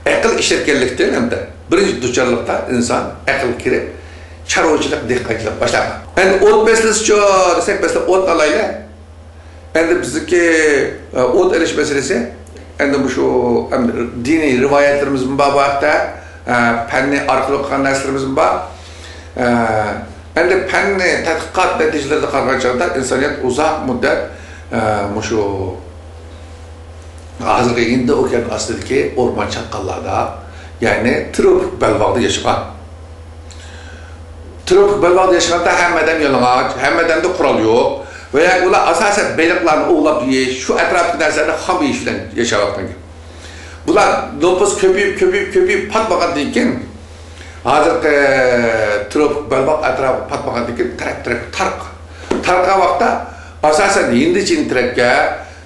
ئەقىل ئىشلەتكەنلىكتىن ئەمدى بىرىنچى دۇچارلىقتا ئىنسان ئەقىلگە كىرىپ، چارۋىچىلىق، دېھقانچىلىق باشلانغان. ئەمدى ئوت مەسىلىسىچۇ دېسەك، مەسىلەن، ئوتنى ئالايلى. ئەمدى بىزدىكى، ئە، ئوت ئېلىش مەسىلىسى، ئەمدى مۇشۇ، ئەمدى دىنىي رىۋايەتلىرىمىزمۇ بار بۇ ھەقتە، ئە، پەننىي ئارقىلىق قىلغان نەرسىلىرىمىزمۇ بار. ئە، ئەمدى پەننىي تەتقىقات نەتىجىلىرىگە قارىغان چاغدا ئىنسانىيەت ئۇزاق مۇددەت، ئە، مۇشۇ ھازىرقى ھىندى ئوكيان ئاستىدىكى ئورمان چاتقاللاردا، يەنى تروپىك بەلباغدا ياشىغان. تروپىك بەلباغدا ياشىغاندا ھەممە ئادەم يالىڭاچ، ھەممە ئادەمدە قورال يوق ۋە ياكى ئۇلار ئاساسەن بېلىقلارنى ئوۋلاپ يېيىش، شۇ ئەتراپتىكى نەرسىلەرنى خام يېيىش بىلەن ياشاۋاتقان گەپ. بۇلار نوپۇس كۆپىيىپ، كۆپىيىپ، كۆپىيىپ پاتمىغاندىن كېيىن، ھازىرقى تروپىك بەلباغ ئەتراپىغا پاتمىغاندىن كېيىن تەرەپ-تەرەپكە تارقىغان. تارقىغان ۋاقىتتا ئاساسەن ھىندى چىن تەرەپكە،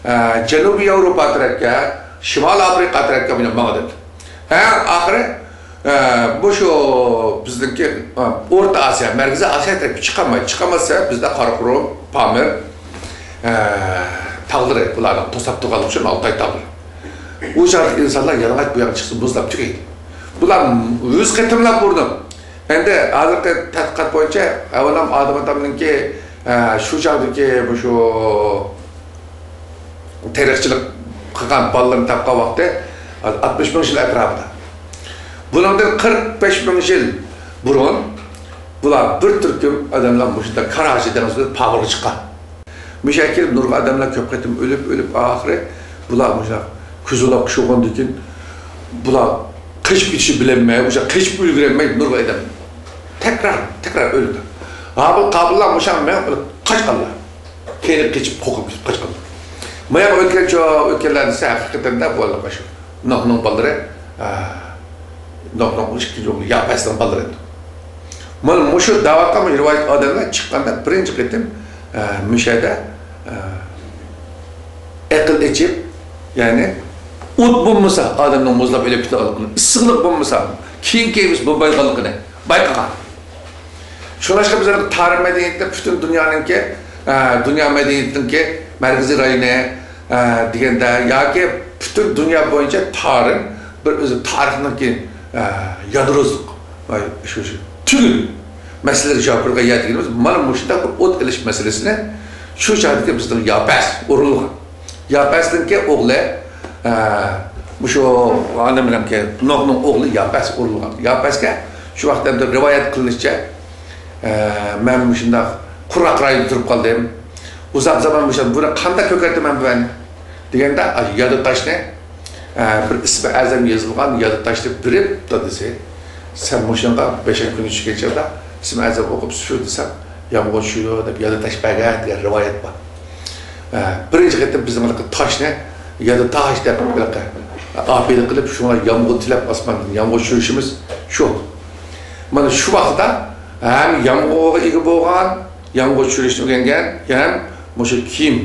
ئە، جەنۇبىي ياۋروپا تەرەپكە، شىمالىي ئافرىقا تەرەپكە ماڭىدۇ. ئەڭ ئاخىرى، ئە، بۇ شۇ بىزنىڭكى، ئە، ئورتا ئاسىيا، مەركىزىي ئاسىيا تەرەپكە چىقالمايدۇ. چىقالمىسا بىزدە قاراقۇرۇم، پامىر، ئە، تاغلىرى بۇلارنىڭ توساپ تۇرغانلىقى ئۈچۈن ئالتاي تاغلىرى. ئۇ چاغدىكى ئىنسانلار يالىڭاچ بۇ ياققا چىقسا مۇزلاپ تۈگەيدۇ. بۇلار يۈز قېتىملاپ ئۇرۇنۇپ، ئەمدى ھازىرقى تەتقىقات بويىچە ئەۋۋالام ئادەم ئاتامنىڭكى، ئە، شۇ چاغدىكى مۇشۇ تېرىقچىلىق قىلغان بالىلىرىنى تاپقان ۋاقتى ئاتمىش مىڭ يىل ئەتراپىدا. بۇنىڭدىن قىرىق بەش مىڭ يىل بۇرۇن بۇلار بىر تۈركۈم ئادەملەر مۇشۇنداق كاراچى دېڭىزىدا پامىرغا چىققان. مۇشۇ يەرگە كېلىپ نۇرغۇن ئادەملەر كۆپ قېتىم ئۆلۈپ، ئۆلۈپ، ئاخىرى بۇلار مۇشۇنداق كۆز ئۇلاپ شۇغۇندىن كېيىن بۇلار قېچىپ كېتىشنى بىلەلمەي، ئۇشۇ قېچىپ ئۈلگۈرەلمەي نۇرغۇن ئادەم تەكرار، تەكرار ئۆلىدۇ. ھابىل قابىللار مۇشۇ مەن قاچقانلار. كەينىگە قېچىپ، قورقۇپ كېتىپ قاچقانلار. ماياق ئۆتكەن چو-، ئۆتكەنلەر دېسە، ھەقىقەتەن دە بۇ ئاشۇ نوھنىڭ بالىلىرى، ئە، نوھنىڭ ئىككىنچى ئوغلى ياپەسنىڭ بالىلىرى ئىدى. مانا مۇشۇ دەۋاتقان مۇشۇ رىۋايەت ئادەملەر چىققاندا بىرىنچى قېتىم، ئە، مۇشەدە، ئە، ئەقىل ئېچىپ، يەنى ئوت بولمىسا ئادەمنىڭ مۇزلاپ ئۆلۈپ كېتىدىغانلىقىنى، ئىسسىقلىق بولمىسا كىيىم كىيمىسە بولمايدىغانلىقىنى بايقىغان. شۇڭلاشقا بىزنىڭ تارىم مەدەنىيىتىدە پۈتۈن دۇنيانىڭكى، ئە، دۇنيا مەدەنىيىتىنىڭكى مەركىزىي رايونى، ئە، دېگەندە ياكى پۈتۈن دۇنيا بويىچە تارىم بىر ئۆزى تارىخنىڭكى، ئە، يادروسى، ۋاي، شۇ، شۇ تۈگۈن مەسىلىلەرگە جاۋاب بېرىدىغان يەر دېگىنىمىز مانا مۇشۇنداق بىر ئوت ئېلىش مەسىلىسىنى شۇ چاغدىكى بىزنىڭ ياپەس ئورۇنلىغان. ياپەسنىڭكى ئوغلى، ئە، مۇشۇ ئادەم بىلەنكى نوھنىڭ ئوغلى ياپەس ئورۇنلىغان. ياپەسكە شۇ ۋاقىتتا بىر رىۋايەت قىلىنىشىچە، ئە، مەن مۇشۇنداق قۇرغاق رايدا تۇرۇپ قالدىم. ئۇزاق زامان مۇشۇ، بۇنى قانداق كۆكەرتىمەن مەن دېگەندە، ئاشۇ يادا تاشنى، ئە، بىر ئىسمى ئەزەم يېزىلغان يادا تاشنى بېرىپ، دادىسى، سەن مۇشۇنىڭغا بەشەم كۈنى چۈشكەن چاغدا ئىسمى ئەزەم ئوقۇپ سۈر دېسەم، يامغۇر چۈشىدۇ دەپ يادا تاش بەرگەن دېگەن رىۋايەت بار. ئە، بىرىنچى قېتىم بىزنىڭ ھېلىقى تاشنى يادا تاش دەپ ھېلىقى ئاپىلى قىلىپ، شۇڭا يامغۇر تىلەپ ئاسماندىن يامغۇر چۈشۈرۈشىمىز شۇ. مانا شۇ ۋاقىتتا ھەم يامغۇرغا ئىگە بولغان، يامغۇر چۈشۈرۈشنى ئۆگەنگەن، ھەم مۇشۇ كىيىم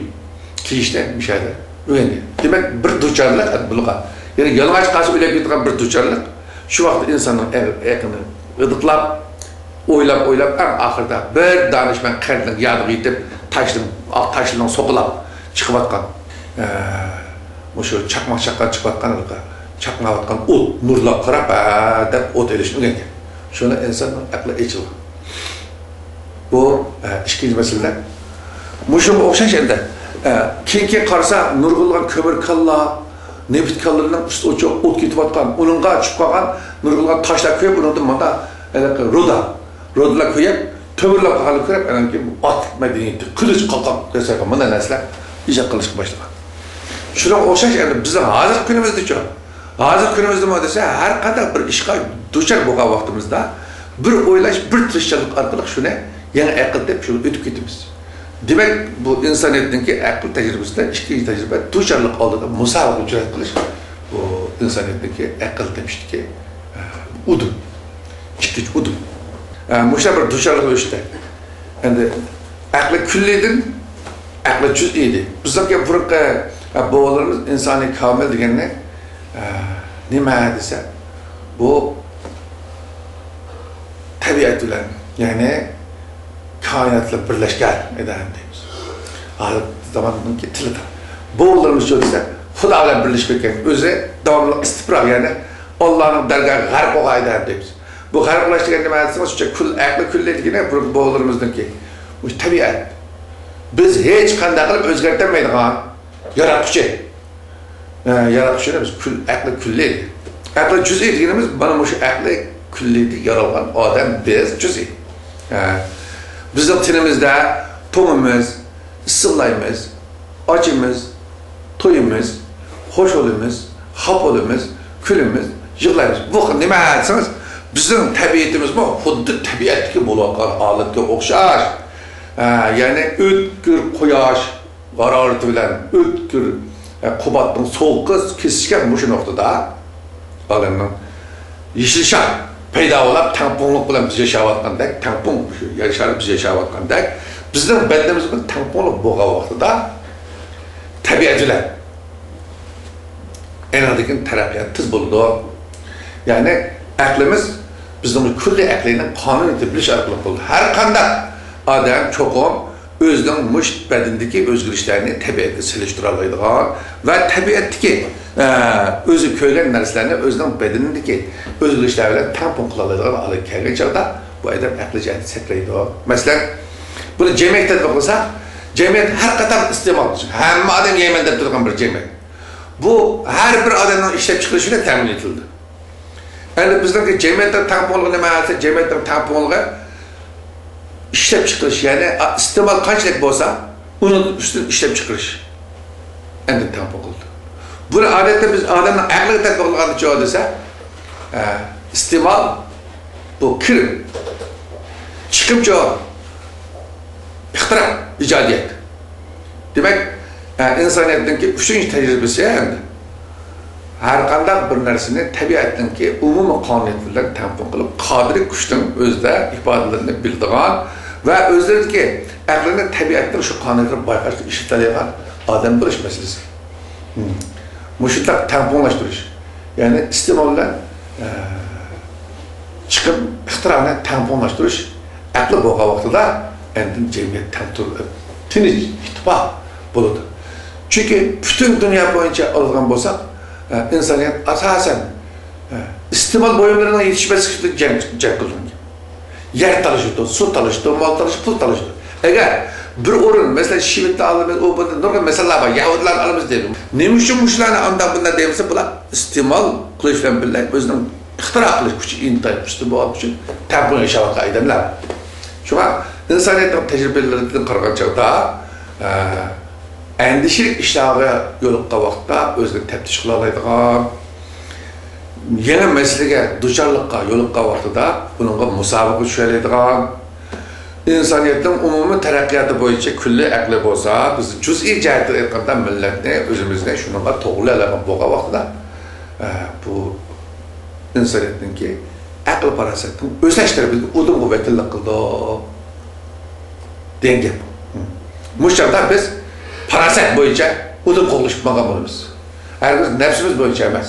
كىيىشنى مۇشۇ يەردە ئۆگەنگەن. دېمەك، بىر دۇچارلىق بولغان. يەنى يالىڭاچ قالسا ئۆلۈپ كېتىدىغان بىر دۇچارلىق. شۇ ۋاقىتتا ئىنساننىڭ ئە-، ئەقلىنى غىدىقلاپ، ئويلاپ، ئويلاپ، ئەڭ ئاخىرىدا بىر دانىشمەن قەرىنىڭ يانىغا يېتىپ، تاشنىڭ، ئاق تاشنىڭ سوقىلاپ چىقىۋاتقان، ئە، مۇشۇ چاقماق چاققان چىقىۋاتقان، چاقناۋاتقان ئوت نۇرلارغا قاراپ، ھە دەپ ئوت ئېلىشنى ئۆگەنگەن. شۇنى ئىنساننىڭ ئەقلى ئېچىلغان. بۇ، ئە، ئىككىنچى مەسىلە. مۇشۇنىڭغا ئوخشاش ئەمدى، ئە، كېيىن-كېيىن قارىسا، نۇرغۇنلىغان كۆمۈر كانلار، نېفىت كانلىرىنىڭ ئۈستى ئوچۇق، ئوت كېتىۋاتقان، ئۇنىڭغا چۈشۈپ قالغان نۇرغۇنلىغان تاشلار كۆپ، ئۇنىڭدىن مانا ھېلىقى رۇدا، رۇدىلار كۆيۈپ، تۆمۈرلەپ قالغانلىقىنى كۆرۈپ، ئاندىن كېيىن ئاتلىق مەدەنىيىتى، قىلىچ، قالقان ياسايدىغان مۇنداق نەرسىلەر ئىجاد قىلىشقا باشلىغان. شۇنىڭغا ئوخشاش، ئەمدى بىزنىڭ ھازىرقى كۈنىمىزدىچۇ؟ ھازىرقى كۈنىمىزدىمۇ دېسە، ھەر قانداق بىر ئىشقا دۇچار بولغان ۋاقتىمىزدا بىر ئويلاش، بىر تىرىشچانلىق ئارقىلىق شۇنى يېڭى ئەقىل تېپىپ، شۇنى ئۆتۈپ كېتىمىز. دېمەك، بۇ ئىنسانىيەتنىڭكى ئەقىل تەجرىبىسىدە ئىككىنچى تەجرىبە، دۇچارلىق ئالدىدا مۇسابىقە جۈرئەت قىلىش، بۇ ئىنسانىيەتنىڭكى ئەقىل تېپىشتىكى، ئە، ئۇدۇم. ئىككىنچى ئۇدۇم. ئە، مۇشۇ بىر دۇچارلىق ئۆتۈشتە. ئەمدى ئەقلى كۈللىيدىن ئەقلى جۈزئىي ئىدى. بىزنىڭكى بۇرۇنقى، ئە، بوۋىلىرىمىز ئىنسانى كامىل دېگەننى، ئە، نېمە دېسە، بۇ تەبىئەت بىلەن، يەنى كائىنات بىلەن بىرلەشكەن ئادەم دەيمىز. ھازىر زاماننىڭكى تىلىدا. بوۋىلىرىمىزچۇ دېسە، خۇدا بىلەن بىرلىشىپ كەتكەن، ئۆزى داۋاملىق ئىستىپراق، يەنى ئاللانىڭ دەرگاھىغا غەرق بولغان ئادەم دەيمىز. بۇ غەرق بولۇش دېگەن نېمە دېسىڭىز، شۇ كۈل، ئەقلى كۈللىي دېگىنى بۇ بوۋىلىرىمىزنىڭكى. مۇشۇ تەبىئەت. بىز ھېچ قانداق قىلىپ ئۆزگەرتەلمەيدىغان ياراتقۇچى. ئە، ياراتقۇچىنى بىز كۈل، ئەقلى كۈللىي. ئەقلى جۈزئىي دېگىنىمىز مانا مۇشۇ ئەقلى كۈللىيدىن يارالغان ئادەم بىز جۈزئىي. ئە، بىزنىڭ تېنىمىزدە توڭىمىز، ئىسسىقلايمىز، ئاچىمىز، تويىمىز، خۇش بولىمىز، خاپا بولىمىز، كۈلىمىز، يىغلايمىز. بۇ نېمە دېسىڭىز، بىزنىڭ تەبىئىتىمىزمۇ خۇددى تەبىئەتتىكى بولۇۋاتقان ھالەتكە ئوخشاش. ئە، يەنى ئۆتكۈر قۇياش ھارارىتى بىلەن ئۆتكۈر، ئە، قۇبادنىڭ سوغۇقى كېسىشكەن مۇشۇ نۇقتىدا ئادەمنىڭ يېشىل شار پەيدا بولۇپ، تەڭپۇڭلۇق بىلەن بىز ياشاۋاتقاندەك، تەڭپۇڭ شۇ يەر شارى بىز ياشاۋاتقاندەك، بىزنىڭ بەدىنىمىز بىلەن تەڭپۇڭلۇق بولغان ۋاقتىدا تەبىئەت بىلەن ئەنىڭدىن كېيىن تەرەققىيات تېز بولىدۇ. يەنى ئەقلىمىز بىزنىڭ كۈللىي ئەقلىينىڭ قانۇنىيىتى بىلىش ئارقىلىق بولىدۇ. ھەر قانداق ئادەم چوقۇم ئۆزىنىڭ مۇشۇ بەدىنىدىكى ئۆزگىرىشلەرنى تەبىئەتكە سېلىشتۇرالايدىغان ۋە تەبىئەتتىكى، ئە، ئۆزى كۆرگەن نەرسىلەرنى ئۆزىنىڭ بەدىنىدىكى ئۆزگىرىشلەر بىلەن تەڭپۇڭ قىلالايدىغان ھالەتكە كەلگەن چاغدا بۇ ئادەم ئەقلى جەھەتتە سەكرەيدۇ. مەسىلەن، بۇنى جەمئىيەتكە تەتبىق قىلساق، جەمئىيەت ھەر قاتارلىق ئىستېمال، ھەممە ئادەم يەيمەن دەپ تۇرغان بىر جەمئىيەت. بۇ ھەر بىر ئادەمنىڭ ئىشلەپچىقىرىشى بىلەن تەمىن ئېتىلىدۇ. ئەمدى بىزنىڭكى جەمئىيەتنىڭ تەڭپۇڭلۇقى نېمە دېسە، جەمئىيەتنىڭ تەڭپۇڭلۇقى ئىشلەپچىقىرىش، يەنى، ئا، ئىستېمال قانچىلىك بولسا، ئۇنىڭدىن ئۈستۈن ئىشلەپچىقىرىش ئەمدى تەڭپۇڭ قىلىدۇ. بۇنى ئادەتتە بىز ئادەمنىڭ ئەقلىگە تەتبىق قىلغاندا چوغ دېسە، ئە، ئىستېمال بۇ كىرىم، چىقىمچۇ ئىختىرا، ئىجادىيەت. دېمەك، ئە، ئىنسانىيەتنىڭكى ئۈچىنچى تەجرىبىسى ئەمدى ھەر قانداق بىر نەرسىنى تەبىئەتنىڭكى ئومۇمىي قانۇنىيىتى بىلەن تەڭپۇڭ قىلىپ، قادىرى كۈچنىڭ ئۆزىدە ئىپادىلىرىنى بىلىدىغان ۋە ئۆزلىرىدىكى ئەقلىنى تەبىئەتنىڭ شۇ قانۇنىيىتىنى بايقاشقا ئىشلىتەلەيدىغان ئادەم بولۇش مەسىلىسى. مۇشۇنداق تەڭپۇڭلاشتۇرۇش، يەنى ئىستېمال بىلەن، ئە، چىقىم، ئىختىرانى تەڭپۇڭلاشتۇرۇش ئەقلى بولغان ۋاقتىدا ئاندىن جەمئىيەت تەڭ تۇرۇپ، تىنچ، ئىتتىپاق بولىدۇ. چۈنكى پۈتۈن دۇنيا بويىچە ئالىدىغان بولساق، ئە، ئىنسانىيەت ئاساسەن، ئە، ئىستېمال بۇيۇملىرىنىڭ يېتىشمەسلىكى ئۈستىدە جەڭ، جەڭ قىلىدۇ. يەر تالىشىدۇ، سۇ تالىشىدۇ، مال تالىشىدۇ، پۇل تالىشىدۇ. ئەگەر بىر ئورۇن، مەسىلەن، شىۋىتنى ئالىمىز، ئۇ بۇندىن نۇرغۇن مەسىلىلەر بار، يەھۇدىيلارنى ئالىمىز دەيدۇ. نېمە ئۈچۈن مۇشۇلارنى ئانداق بۇنداق دەيمىز دېسە، بۇلار ئىستېمال قىلىش بىلەن بىللە ئۆزىنىڭ ئىختىرا قىلىش كۈچى ئىنتايىن ئۈستۈن بولغان ئۈچۈن تەڭپۇڭ ياشاۋاتقان ئادەملەر. شۇڭا ئىنسانىيەتنىڭ تەجرىبىلىرىدىن قارىغان چاغدا، ئە، ئەندىشىلىك ئىشلارغا يولۇققان ۋاقىتتا ئۆزىنى تەپتىش قىلالايدىغان، يېڭى مەسىلىگە، دۇچارلىققا يولۇققان ۋاقتىدا بۇنىڭغا مۇسابىقىگە چۈشەلەيدىغان، ئىنسانىيەتنىڭ ئومۇمىي تەرەققىياتى بويىچە كۈللىي ئەقلى بولسا، بىز جۈزئىي جەھەتتىن ئېيتقاندا مىللەتنى ئۆزىمىزنى شۇنىڭغا توغرىلايدىغان بولغان ۋاقتىدا، ئە، بۇ ئىنسانىيەتنىڭكى ئەقىل-پاراسەتنىڭ ئۆسەش تەرىپىدىكى ئۇدۇمغا ۋەكىللىك قىلىدۇ دېگەن گەپ. مۇشۇ چاغدا بىز پاراسەت بويىچە ئۇدۇم قوغلىشىپ ماڭغان بولىمىز. ھەرگىز نەپسىمىز بويىچە ئەمەس.